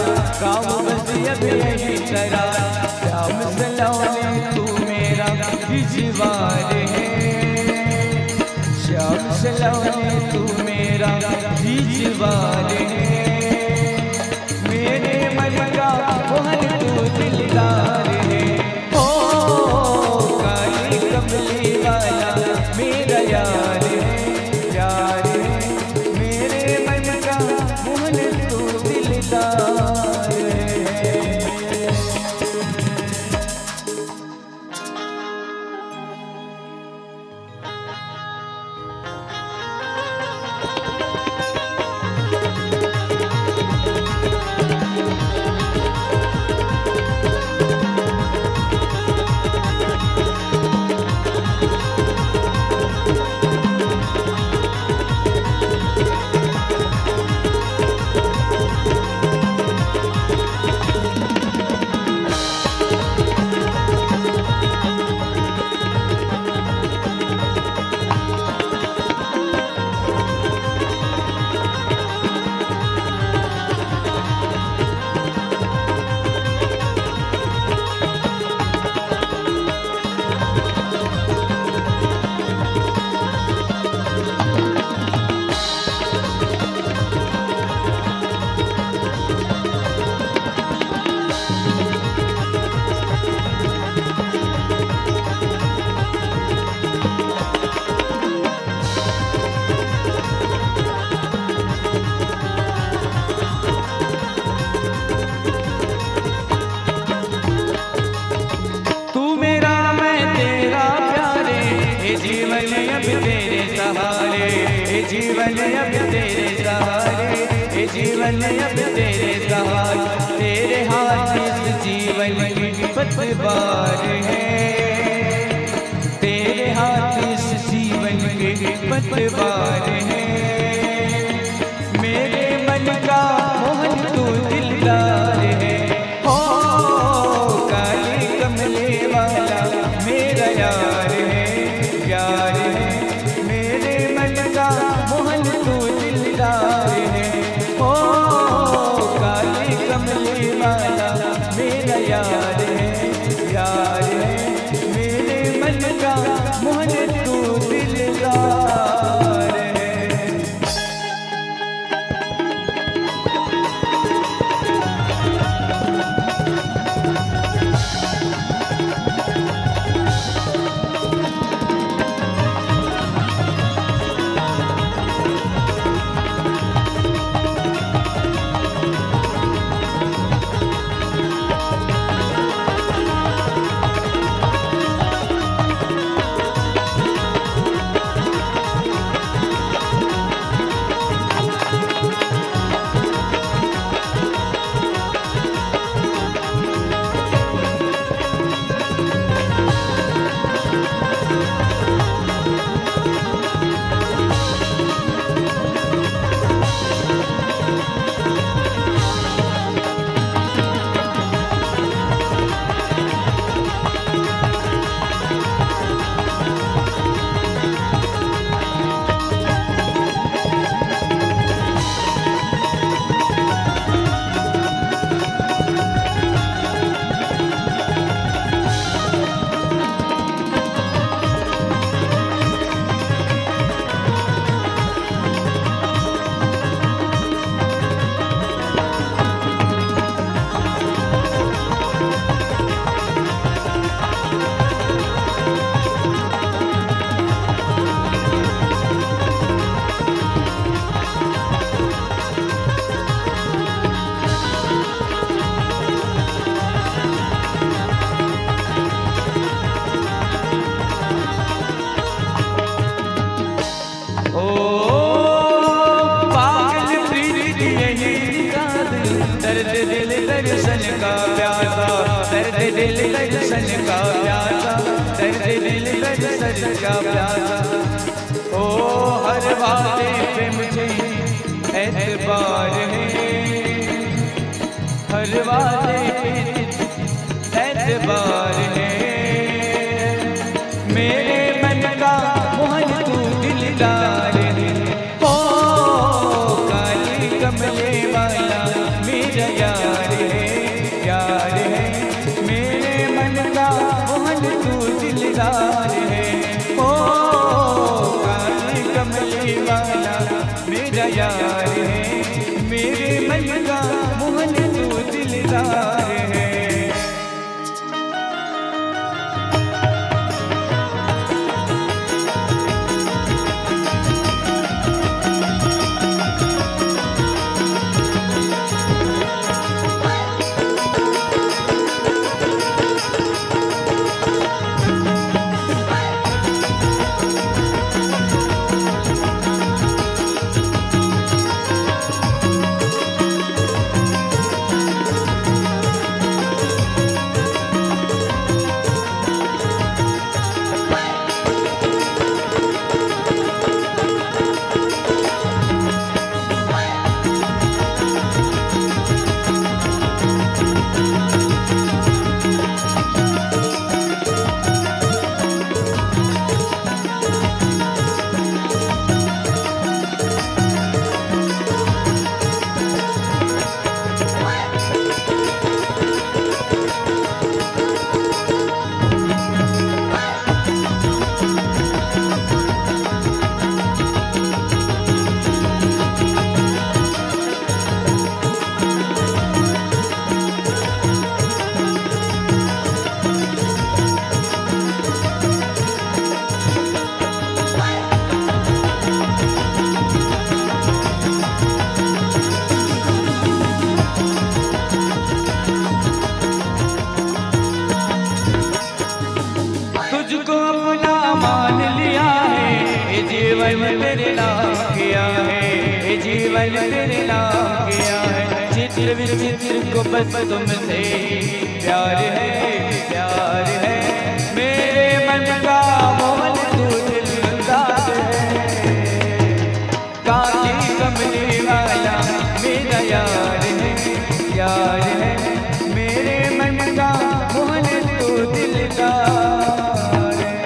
गाऊं, बस अब यही तराना। श्याम सलोने तू मेरा रिजवान है, श्याम सलोने तू मेरा रिजवान है। मेरे मन का मोहन तू दिलदार है। ओ काली कमली वाला मेरा यार है, यार है। मेरे मन का मोहन तू दिलदार है। तू मेरा, मैं तेरा प्यारे, ये जीवन अब तेरे सहारे, ये जीवन अब तेरे सहारे, ये जीवन अब तेरे सहारे। तेरे हाथ इस जीवन की पतवार है, तेरे हाथ इस जीवन की पतवार है। मेरे मन का मोहन तू दिलदार है, हो काली कमली वाला मेरा यार है, यार है। मेरे मन का मोहन तू दिलदार है, हो काली कमली वाला मेरा यार है, यार है। मेरे मन का मोहन तू दिलदार है। ओ पागल प्रीत यही निषाद, दर्द दिल दर्शन का प्यासा, दर्द दिल दर्शन का प्यासा, दर्द दिल दर्शन का प्यासा। ओ हर वादे पे मुझे एतबार है, हर वादे पे मेरे मन का मोहन तू दिलदार है। ओ काली कमली वाला मेरा यार है, यार है। मेरे मन का मोहन तू दिलदार है। ओ काली कमली वाला मेरा यार है। मेरे मन का मोहन तू दिलदार है। तुझको अपना मान लिया है, ये जीवन तेरे नाम किया है, ये जीवन तेरे नाम किया है। चित्र विचित्र को बस तुमसे प्यार है, प्यार है। मेरे मन का मोहन तू दिलदार है। काली कमली वाला मेरा यार है, यार है। मेरे मन का मोहन तू दिलदार है।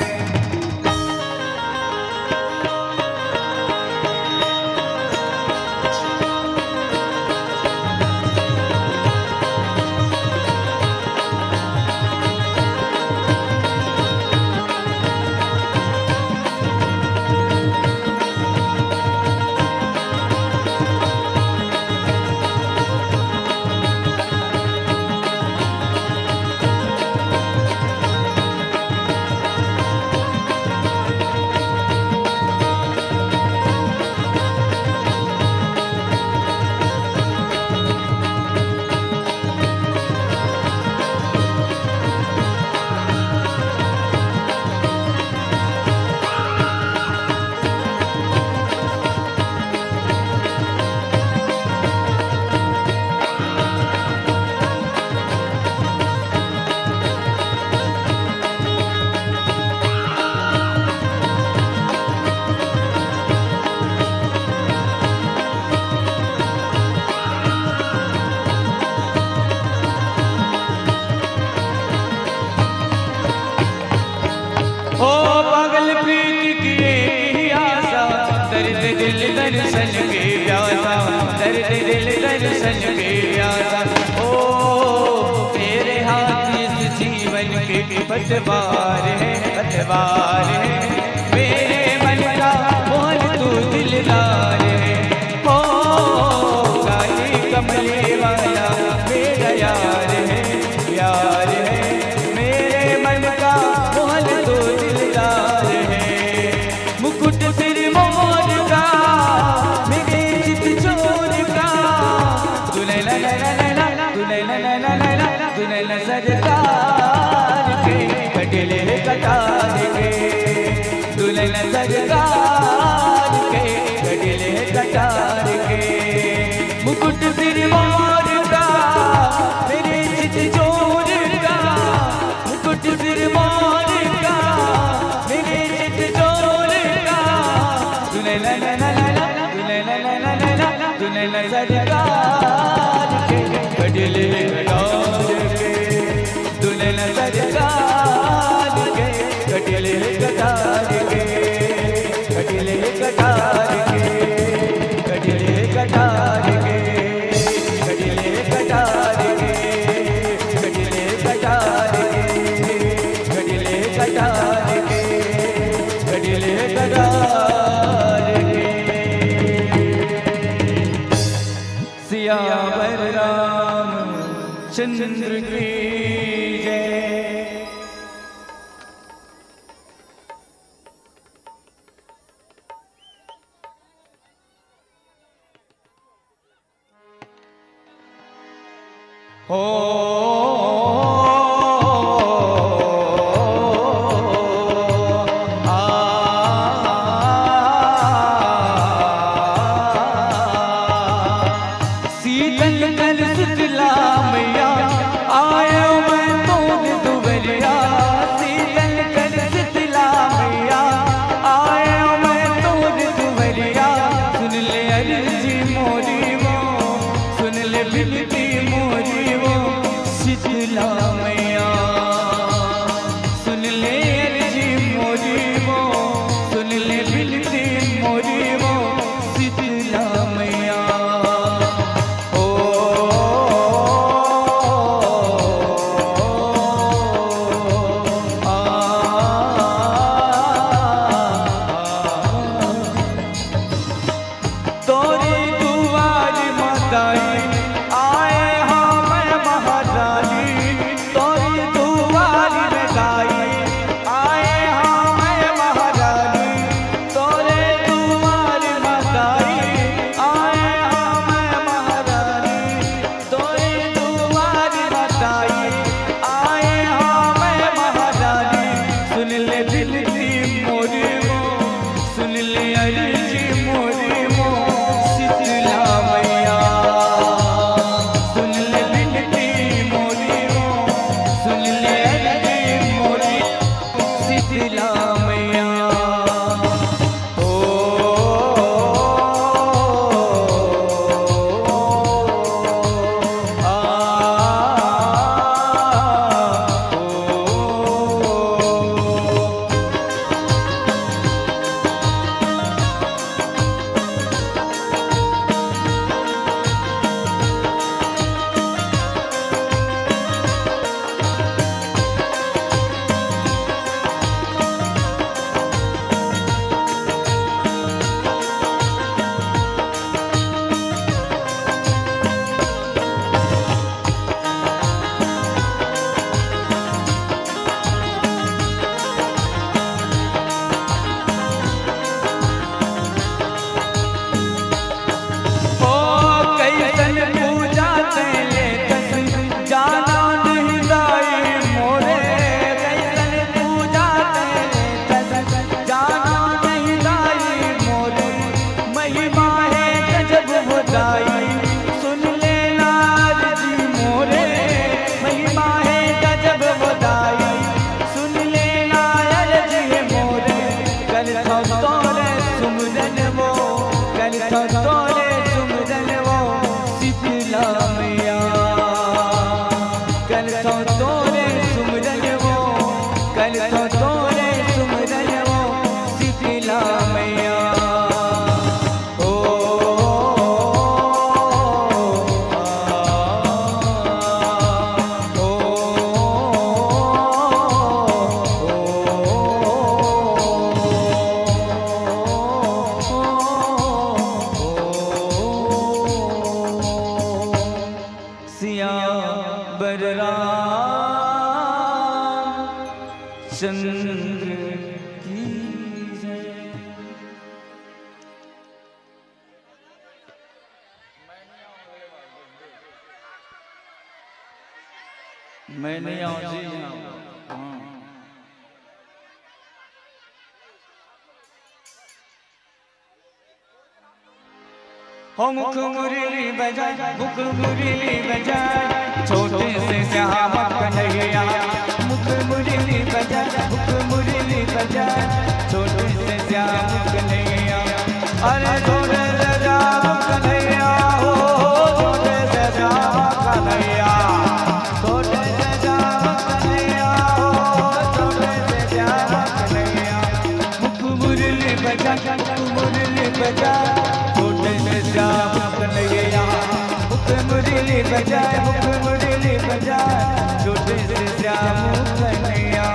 ओ पागल प्रीत की एक ही आशा, दर्द दिल दर्शन की प्यासा, दर्द दिल दर्शन की प्यासा। ओ तेरे हाथ इस जीवन के पतवार है, पतवार है। मेरे मन का मोहन तू दिलदार है। ओ काली कमली वाला मेरा यार है, यार है। मेरे मन का मोहन तू दिलदार है। मुकुट सिर मोर का, मेरे चित चोर का। दुल्हन, दुल्हन, दुल्हन, दुल्हन, दुल्हन सरकार के, कटले कटार के। दुल्हन सरकार के, कटले कटार के। मुकुट सिर मोर का, मेरे चित चोर का। मुकुट सिर मोर का, मेरे चित चोर का। दुल्हन, दुल्हन, दुल्हन, दुल्हन सरकार के, कटले कटार के। दुल्हन सरकार के, कटले कटले कटार के, कटले कटार के, कटले कटार के, कटले कटार के, कटले कटार के, कटले कटार के, कटले कटार के। सियावर रामचंद्र की जय। हो, आ, शीतल कल शीतला मैया, आयो मैं तोर दुवरिया। शीतल कल शीतला मैया, आयो मैं तोर दुवरिया। सुन ले अर्जी मोरी वो, सुन ले बिनती मोरी वो, शीतला मैया। सुन ले अर्जी मोरी वो, सुन ले बिनती मोरी वो, शीतला मैया। ओ, आ, तोरे दुआर म दाई, आए हां मैं महारानी। तोरे दुआर म दाई, आए हां मैं महारानी। तोरे दुआर म दाई, आए हां मैं महारानी। तोरे दुआर म दाई, आए हां मैं महारानी। सुन ले बिनती मोरी वो, सुन ले अर्जी मोरी वो, शीतला मैया। सुन ले बिनती मोरी वो, सुन ले अर्जी मोरी, शीतला मैया। ओ, आ, ओ, ओ कइसन पूजा तैं लेथस, जाना नहीं दाई मोरे। कइसन पूजा तैं लेथस, जाना नहीं दाई मोरे। महिमा हे गजब वो दाई, सुन लेना अर्जी मोरे। महिमा हे गजब वो दाई, सुन लेना अर्जी मोरे। करथंव तोरे सुमरन वो, करथंव तोरे सुमरन वो, शीतला मैया। करथंव तोरे सुमरन वो, करथंव तोरे सुमरन वो, शीतला मैया। ओ, ओ, सियावर रामचंद्र की जय। मैं नहीं आऊं जी। हाँ। हो मुख मुरली बजाए, मुख मुरली बजाए, छोटे से श्याम कन्हैया। मुख मुरली बजाए, मुख मुरली बजाए, छोटे से श्याम कन्हैया। अरे छोटे से श्याम कन्हैया हो, छोटे से श्याम कन्हैया। छोटे से श्याम कन्हैया हो, छोटे से श्याम मुरली बजा, छोटे से श्याम कन्हैया। मुख मुरली बजा, मुख मुरली बजा, छोटे से श्याम कन्हैया।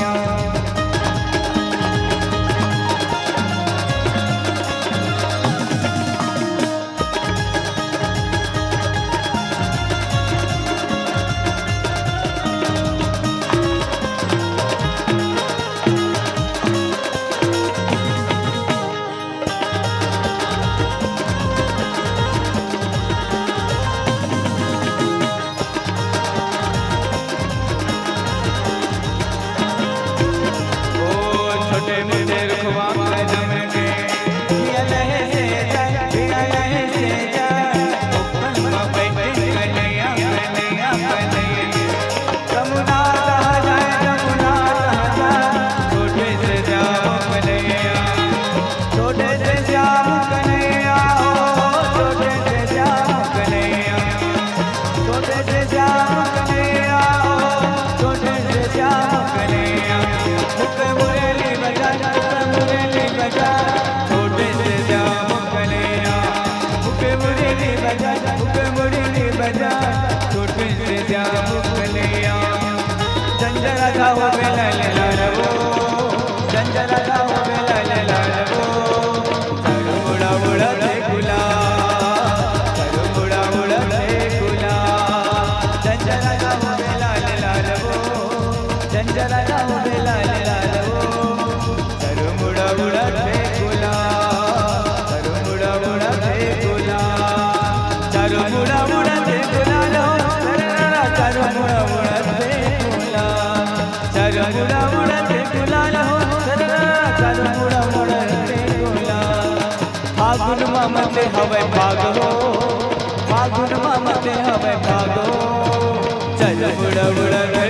फागुन मा मते हवय भाग हो, फागुन मा मते हवय भाग हो। चल उड़ा उड़ा रे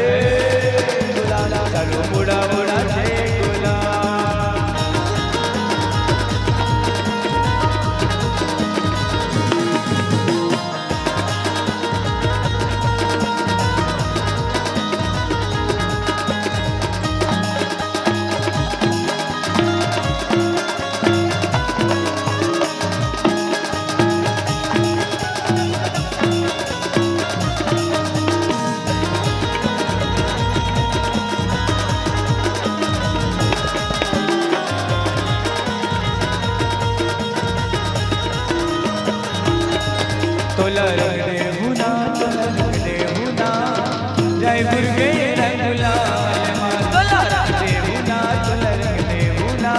गुलाल, चल उड़ा उड़ा रे गुलाल। तोला रंग देहू ना, तोला रंग देहू ना, जयपुर के रंग गुलाल मा। तोला रंग देहू ना, तोला रंग देहू ना,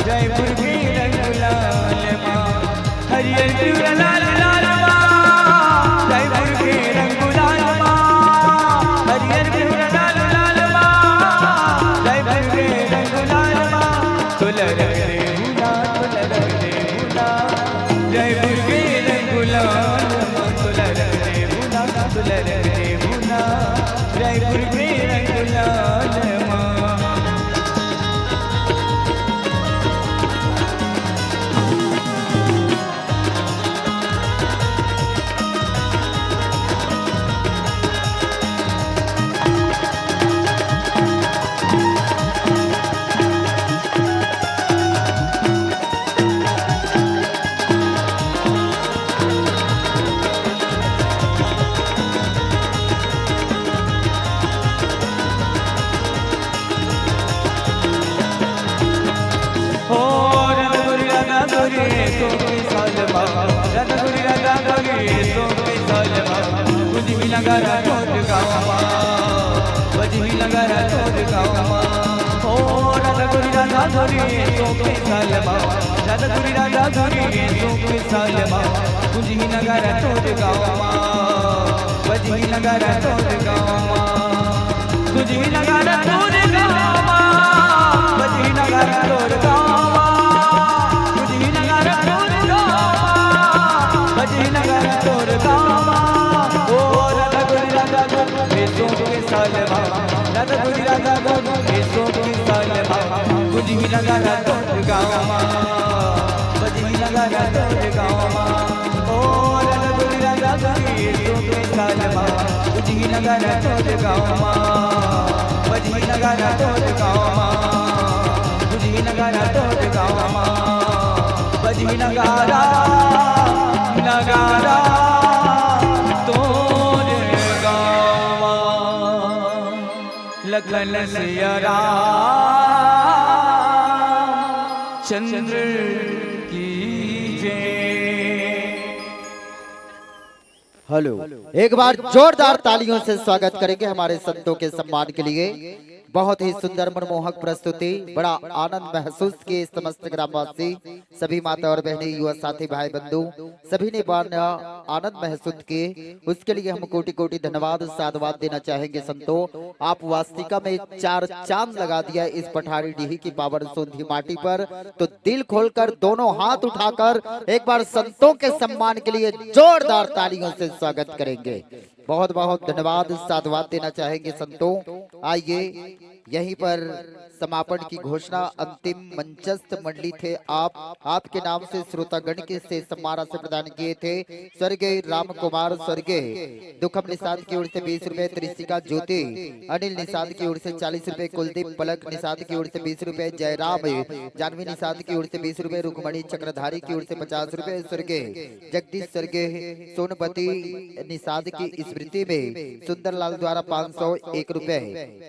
जयपुर के रंग गुलाल मा। हरियर पिवरा लाल लाल मा, जयपुर के रंग गुलाल मा। हरियर पिवरा लाल लाल मा, जयपुर के रंग गुलाल मा। तोला रंग देहू ना, तोला रंग देहू ना, जयपुर के रंग गुलाल मा। तोला रंग देहू ना, तोला रंग देहू ना, जयपुर के रंग गुलाल मा। हो राधा गोरी, राधा गोरी, एसो के साल मा। राधा गोरी, राधा गोरी, एसो के साल मा। गुंजही नगारा तोर गाँव मा, बजही नगारा तोर गाँव मा। हो राधा गोरी, राधा गोरी, एसो के साल मा। राधा गोरी, राधा गोरी, एसो के साल मा। गुंजही नगारा तोर गाँव मा, बजही नगारा तोर गाँव मा। गुंजही नगारा तोर गाँव मा, बजही नगारा तोर गाँव मा। गुंजही नगारा तोर गाँव मा, बजही नगारा तोर गाँव मा। ओ राधा गोरी राधा गोरी, एसो के साल मा। राधा गोरी राधा गोरी, एसो के साल मा। गुंजही नगारा तोर गाँव मा, बजही नगारा तोर गाँव मा। ओ राधा गोरी राधा गोरी, एसो के साल मा। गुंजही नगारा तोर गाँव मा, बजही नगारा तोर गाँव मा। गुंजही नगारा तोर गाँव मा। नगारा, नगारा तोर गावा, लखन सिया राम चंद्र की जय। हेलो, एक बार जोरदार तालियों से स्वागत करेंगे हमारे संतों के सम्मान के लिए। बहुत ही सुंदर मनमोहक प्रस्तुति, बड़ा आनंद महसूस किए समस्त ग्रामवासी, सभी माता और बहनें, युवा साथी, भाई बंधु, सभी ने बड़ा आनंद महसूस किए। उसके लिए हम कोटि कोटि धन्यवाद साधुवाद देना चाहेंगे संतों। आप वास्तविका में चार चांद लगा दिया इस पठारी डीही की पावन सोंधी माटी पर। तो दिल खोलकर दोनों हाथ उठाकर एक बार संतों के सम्मान के लिए जोरदार तालियों से स्वागत करेंगे। बहुत बहुत धन्यवाद साधुवाद देना चाहेंगे संतों। आइए, यहीं पर समापन की घोषणा। अंतिम मंचस्थ मंडली थे आप, आपके नाम से श्रोतागण के से सम्मान राशि प्रदान किए थे स्वर्गीय राम कुमार, स्वर्गीय दुखम निषाद की ओर से बीस रुपए, त्रिशिका ज्योति अनिल निषाद की ओर से चालीस रुपए, कुलदीप पलक निषाद की ओर से बीस रुपए, जयराम जानवी निषाद की ओर से बीस रुपए, रुक्मणी चक्रधारी की ओर से पचास रुपए, स्वर्गीय जगदीश, स्वर्गीय सोनपति निषाद की स्मृति में सुंदरलाल द्वारा पाँच सौ एक रुपए।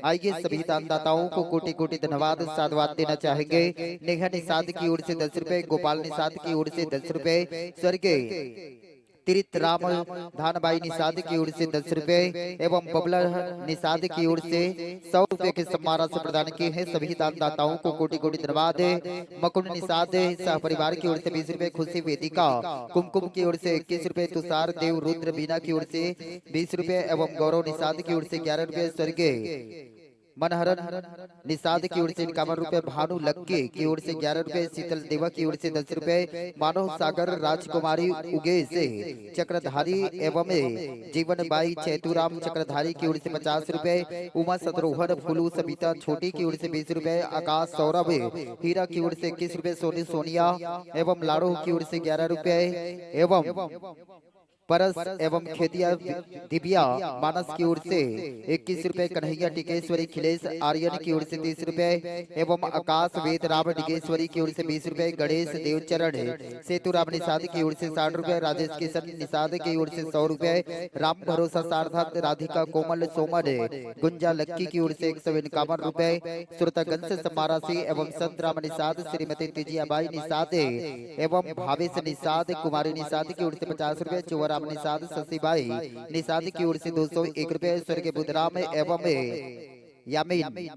आइए, सभी दानदाताओं को कोटि कोटि धन्यवाद साधुवाद देना चाहेंगे। नेहा निषाद की ओर से दस रुपए, गोपाल निषाद की ओर से दस रुपए, स्वर्गीय तीर्थ राम धानबाई निषाद की ओर से दस रुपए एवं बबला निषाद की ओर से सौ रुपए की सम्मान राशि प्रदान की है। सभी दानदाताओं को कोटि कोटि धन्यवाद। मकुंड निषाद सह परिवार की ओर से बीस रुपए, खुशी वेदिका कुमकुम की ओर से इक्कीस रुपए, तुषार देव रुद्र बीना की ओर से बीस रुपए एवं गौरव निषाद की ओर से ग्यारह रुपए, स्वर्गीय मनहरन निषाद की ओर से इक्यावन रुपए, भानु लक्की की ओर से ग्यारह रुपए, शीतल देवा की ओर से दस रुपए, मानव सागर राजकुमारी उगेश चक्रधारी एवं जीवन बाई चैतुराम चक्रधारी की ओर से पचास रुपए, उमा सतरोहन फुलू सबिता छोटी की ओर से बीस रुपए, आकाश सौरभ हीरा की ओर से इक्कीस रुपए, सोनी सोनिया एवं लाड़ो की ओर से ग्यारह रुपए एवं परस एवं खेतिया दिव्या मानस की ओर से इक्कीस रुपए, कन्हैया टिकेश्वरी खिलेश आर्यन की ओर से तीस रुपए एवं आकाश वेद राम डिगेश्वरी की ओर से बीस रुपए, गणेश देवचरण सेतुराम निषाद की ओर से साठ रुपए, राजेश किशन निषाद की ओर से सौ रुपए, राम भरोसा सारथक राधिका कोमल सोमन गुंजा लक्की की ओर से एक सौ इक्यावन रुपए, श्रोतागण से सम्मान राशि एवं संतराम निषाद, श्रीमती तिजियाबाई निषाद एवं भावेश निषाद, कुमारी निषाद की ओर से पचास रुपए, चुवराम निषाद, शशिबाई निषाद की ओर से दो सौ एक रुपए, स्वर्गीय बुधराम एवं यामिन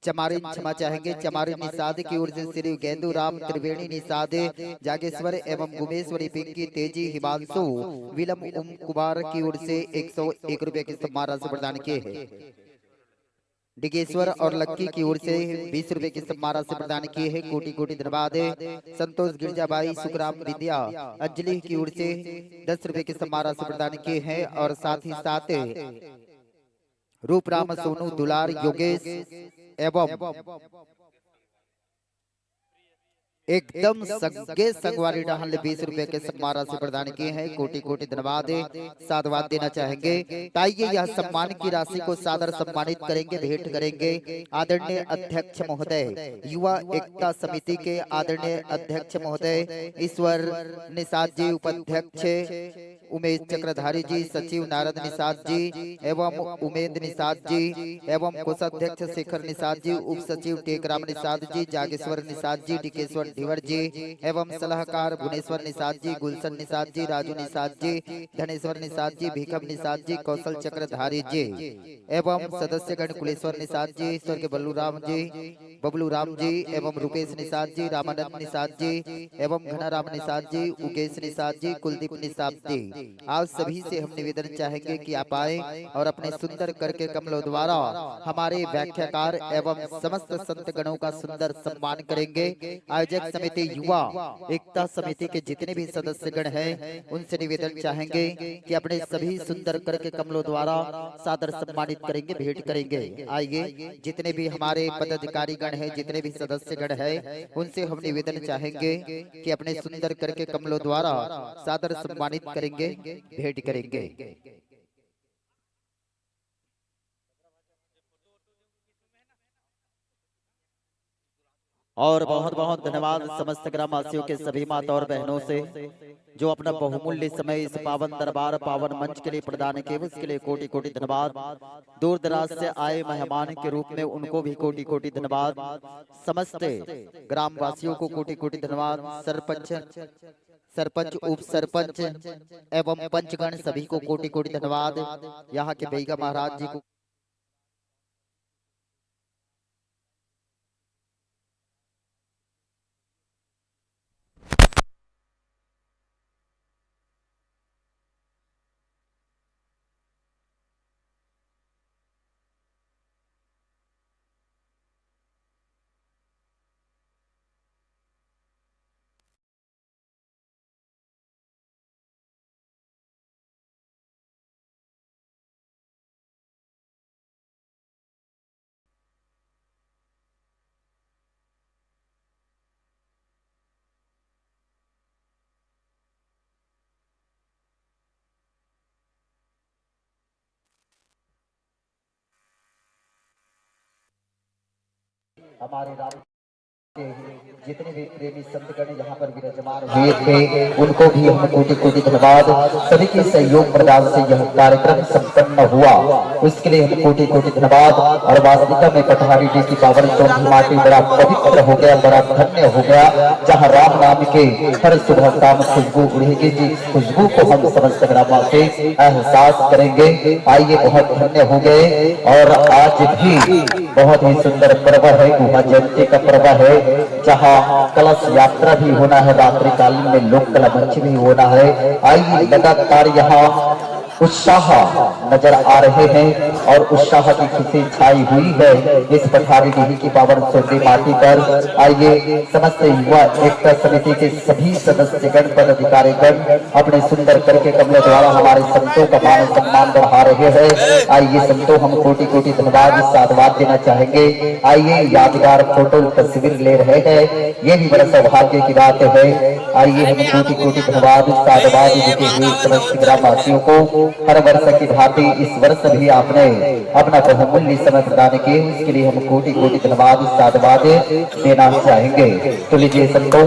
चमारिन, क्षमा चाहेंगे, चमारिन निषाद की ओर से श्री गेंदू राम त्रिवेणी निषाद, जागेश्वर एवं गुमेश्वरी पिंकी तेजी हिमांशु विलम उम कुमार की ओर से एक सौ एक रुपए की सम्मान राशि प्रदान किए हैं। डिगेश्वर और लक्की की ओर से बीस रुपए की सम्मान राशि प्रदान किए हैं। कोटि कोटि धन्यवाद है। संतोष गिरजाबाई सुखराम विद्या अंजलि की ओर से दस रुपए की सम्मान राशि प्रदान किए हैं और साथ ही साथ रूपराम सोनू दुलार योगेश एवं एकदम सगे संगवारी डहान ले बीस रुपए के सम्मान राशि प्रदान किए हैं। कोटि कोटि धन्यवाद है, साधुवाद देना चाहेंगे। ताइए यह सम्मान की राशि को सादर सम्मानित करेंगे, भेंट करेंगे आदरणीय अध्यक्ष महोदय, युवा एकता समिति के आदरणीय अध्यक्ष महोदय ईश्वर निषाद जी, उपाध्यक्ष उमेश चक्रधारी जी, सचिव नारद निषाद जी एवं उमेंद्र निषाद जी एवं कोषाध्यक्ष शेखर निषाद जी, उप सचिव टेकराम निषाद जी, जागेश्वर निषाद जी, डिकेश्वर ढिवर जी एवं सलाहकार भुवनेश्वर निषाद जी, गुलशन निषाद जी, राजू निषाद जी, धनेश्वर निषाद जी, भीखम निषाद जी, कौशल चक्रधारी जी एवं सदस्यगण कुलेश्वर निषाद जी, स्वर्गीय बल्लू राम जी, बबलू राम जी एवं रूपेश निषाद जी, रामानंद निषाद जी एवं घनाराम निषाद जी, उगेश निषाद जी, कुलदीप निषाद जी, आप सभी से हम निवेदन चाहेंगे कि आप आए और अपने सुंदर करके कमलों द्वारा हमारे व्याख्याकार एवं समस्त संत गणों का सुंदर सम्मान करेंगे। आयोजक समिति युवा एकता समिति के जितने भी सदस्यगण हैं, उनसे निवेदन चाहेंगे कि अपने सभी सुंदर करके कमलों द्वारा सादर सम्मानित करेंगे, भेंट करेंगे। आइए, जितने भी हमारे पदाधिकारी गण हैं, जितने भी सदस्य गण हैं, उनसे हम निवेदन चाहेंगे कि अपने सुंदर करके कमलों द्वारा सादर सम्मानित करेंगे, भेंट करेंगे। और बहुत बहुत धन्यवाद समस्त ग्रामवासियों के सभी माता और बहनों से, जो अपना बहुमूल्य समय इस पावन दरबार, पावन मंच के लिए प्रदान किए, उसके लिए कोटि कोटि धन्यवाद। दूर दराज से आए मेहमान के रूप में उनको भी कोटि कोटि धन्यवाद। समस्त ग्रामवासियों को कोटि कोटि धन्यवाद। सरपंच, सरपंच, उप सरपंच एवं पंचगण, सभी को कोटि कोटि धन्यवाद। यहाँ के बैगा महाराज जी को हमारे राम के जितने भी प्रेमी संतगण यहाँ पर विराजमान हुए थे, उनको भी हम कोटि कोटि धन्यवाद। सभी के सहयोग प्रदान से यह कार्यक्रम संपन्न हुआ, उसके लिए हम कोटि कोटि धन्यवाद। और वास्तविकता में पटहारी डीह की पावन चौंधी माटी बड़ा पवित्र हो गया, बड़ा धन्य हो गया, जहाँ राम नाम के हर सुबह शाम खुशबू उड़ेगी, जिस खुशबू को हम समस्त ग्रामवासी एहसास करेंगे। आइए, बहुत धन्य हो गए। और आज भी बहुत ही सुंदर पर्व है, गुहा जयंती का पर्व है, जहाँ कलश यात्रा भी होना है, रात्रिकालीन में लोक कला मंच भी होना है। आइए, लगातार यहाँ उत्साह नजर आ रहे हैं और उत्साह की खुशी छाई हुई है इस पटहारी डीह की पावन चौंधी माटी पर। आइए, समस्त युवा एकता समिति के सभी सदस्यगण, पदाधिकारीगण अपने सुंदर करके कमलों द्वारा हमारे संतों का मान सम्मान बढ़ा रहे हैं। आइए संतों, हम कोटि कोटि धन्यवाद साधुवाद देना चाहेंगे। आइए, यादगार फोटो तस्वीर ले रहे हैं, ये भी बड़ा सौभाग्य की बात है। आइए, हम कोटि कोटि धन्यवाद साधुवाद देते हुए समस्त ग्रामवासियों को हर वर्ष की भांति इस वर्ष भी आपने अपना बहुमूल्य समय प्रदान किए, इसके लिए हम कोटि कोटि धन्यवाद साधुवाद देना चाहेंगे। तो लीजिए संतों,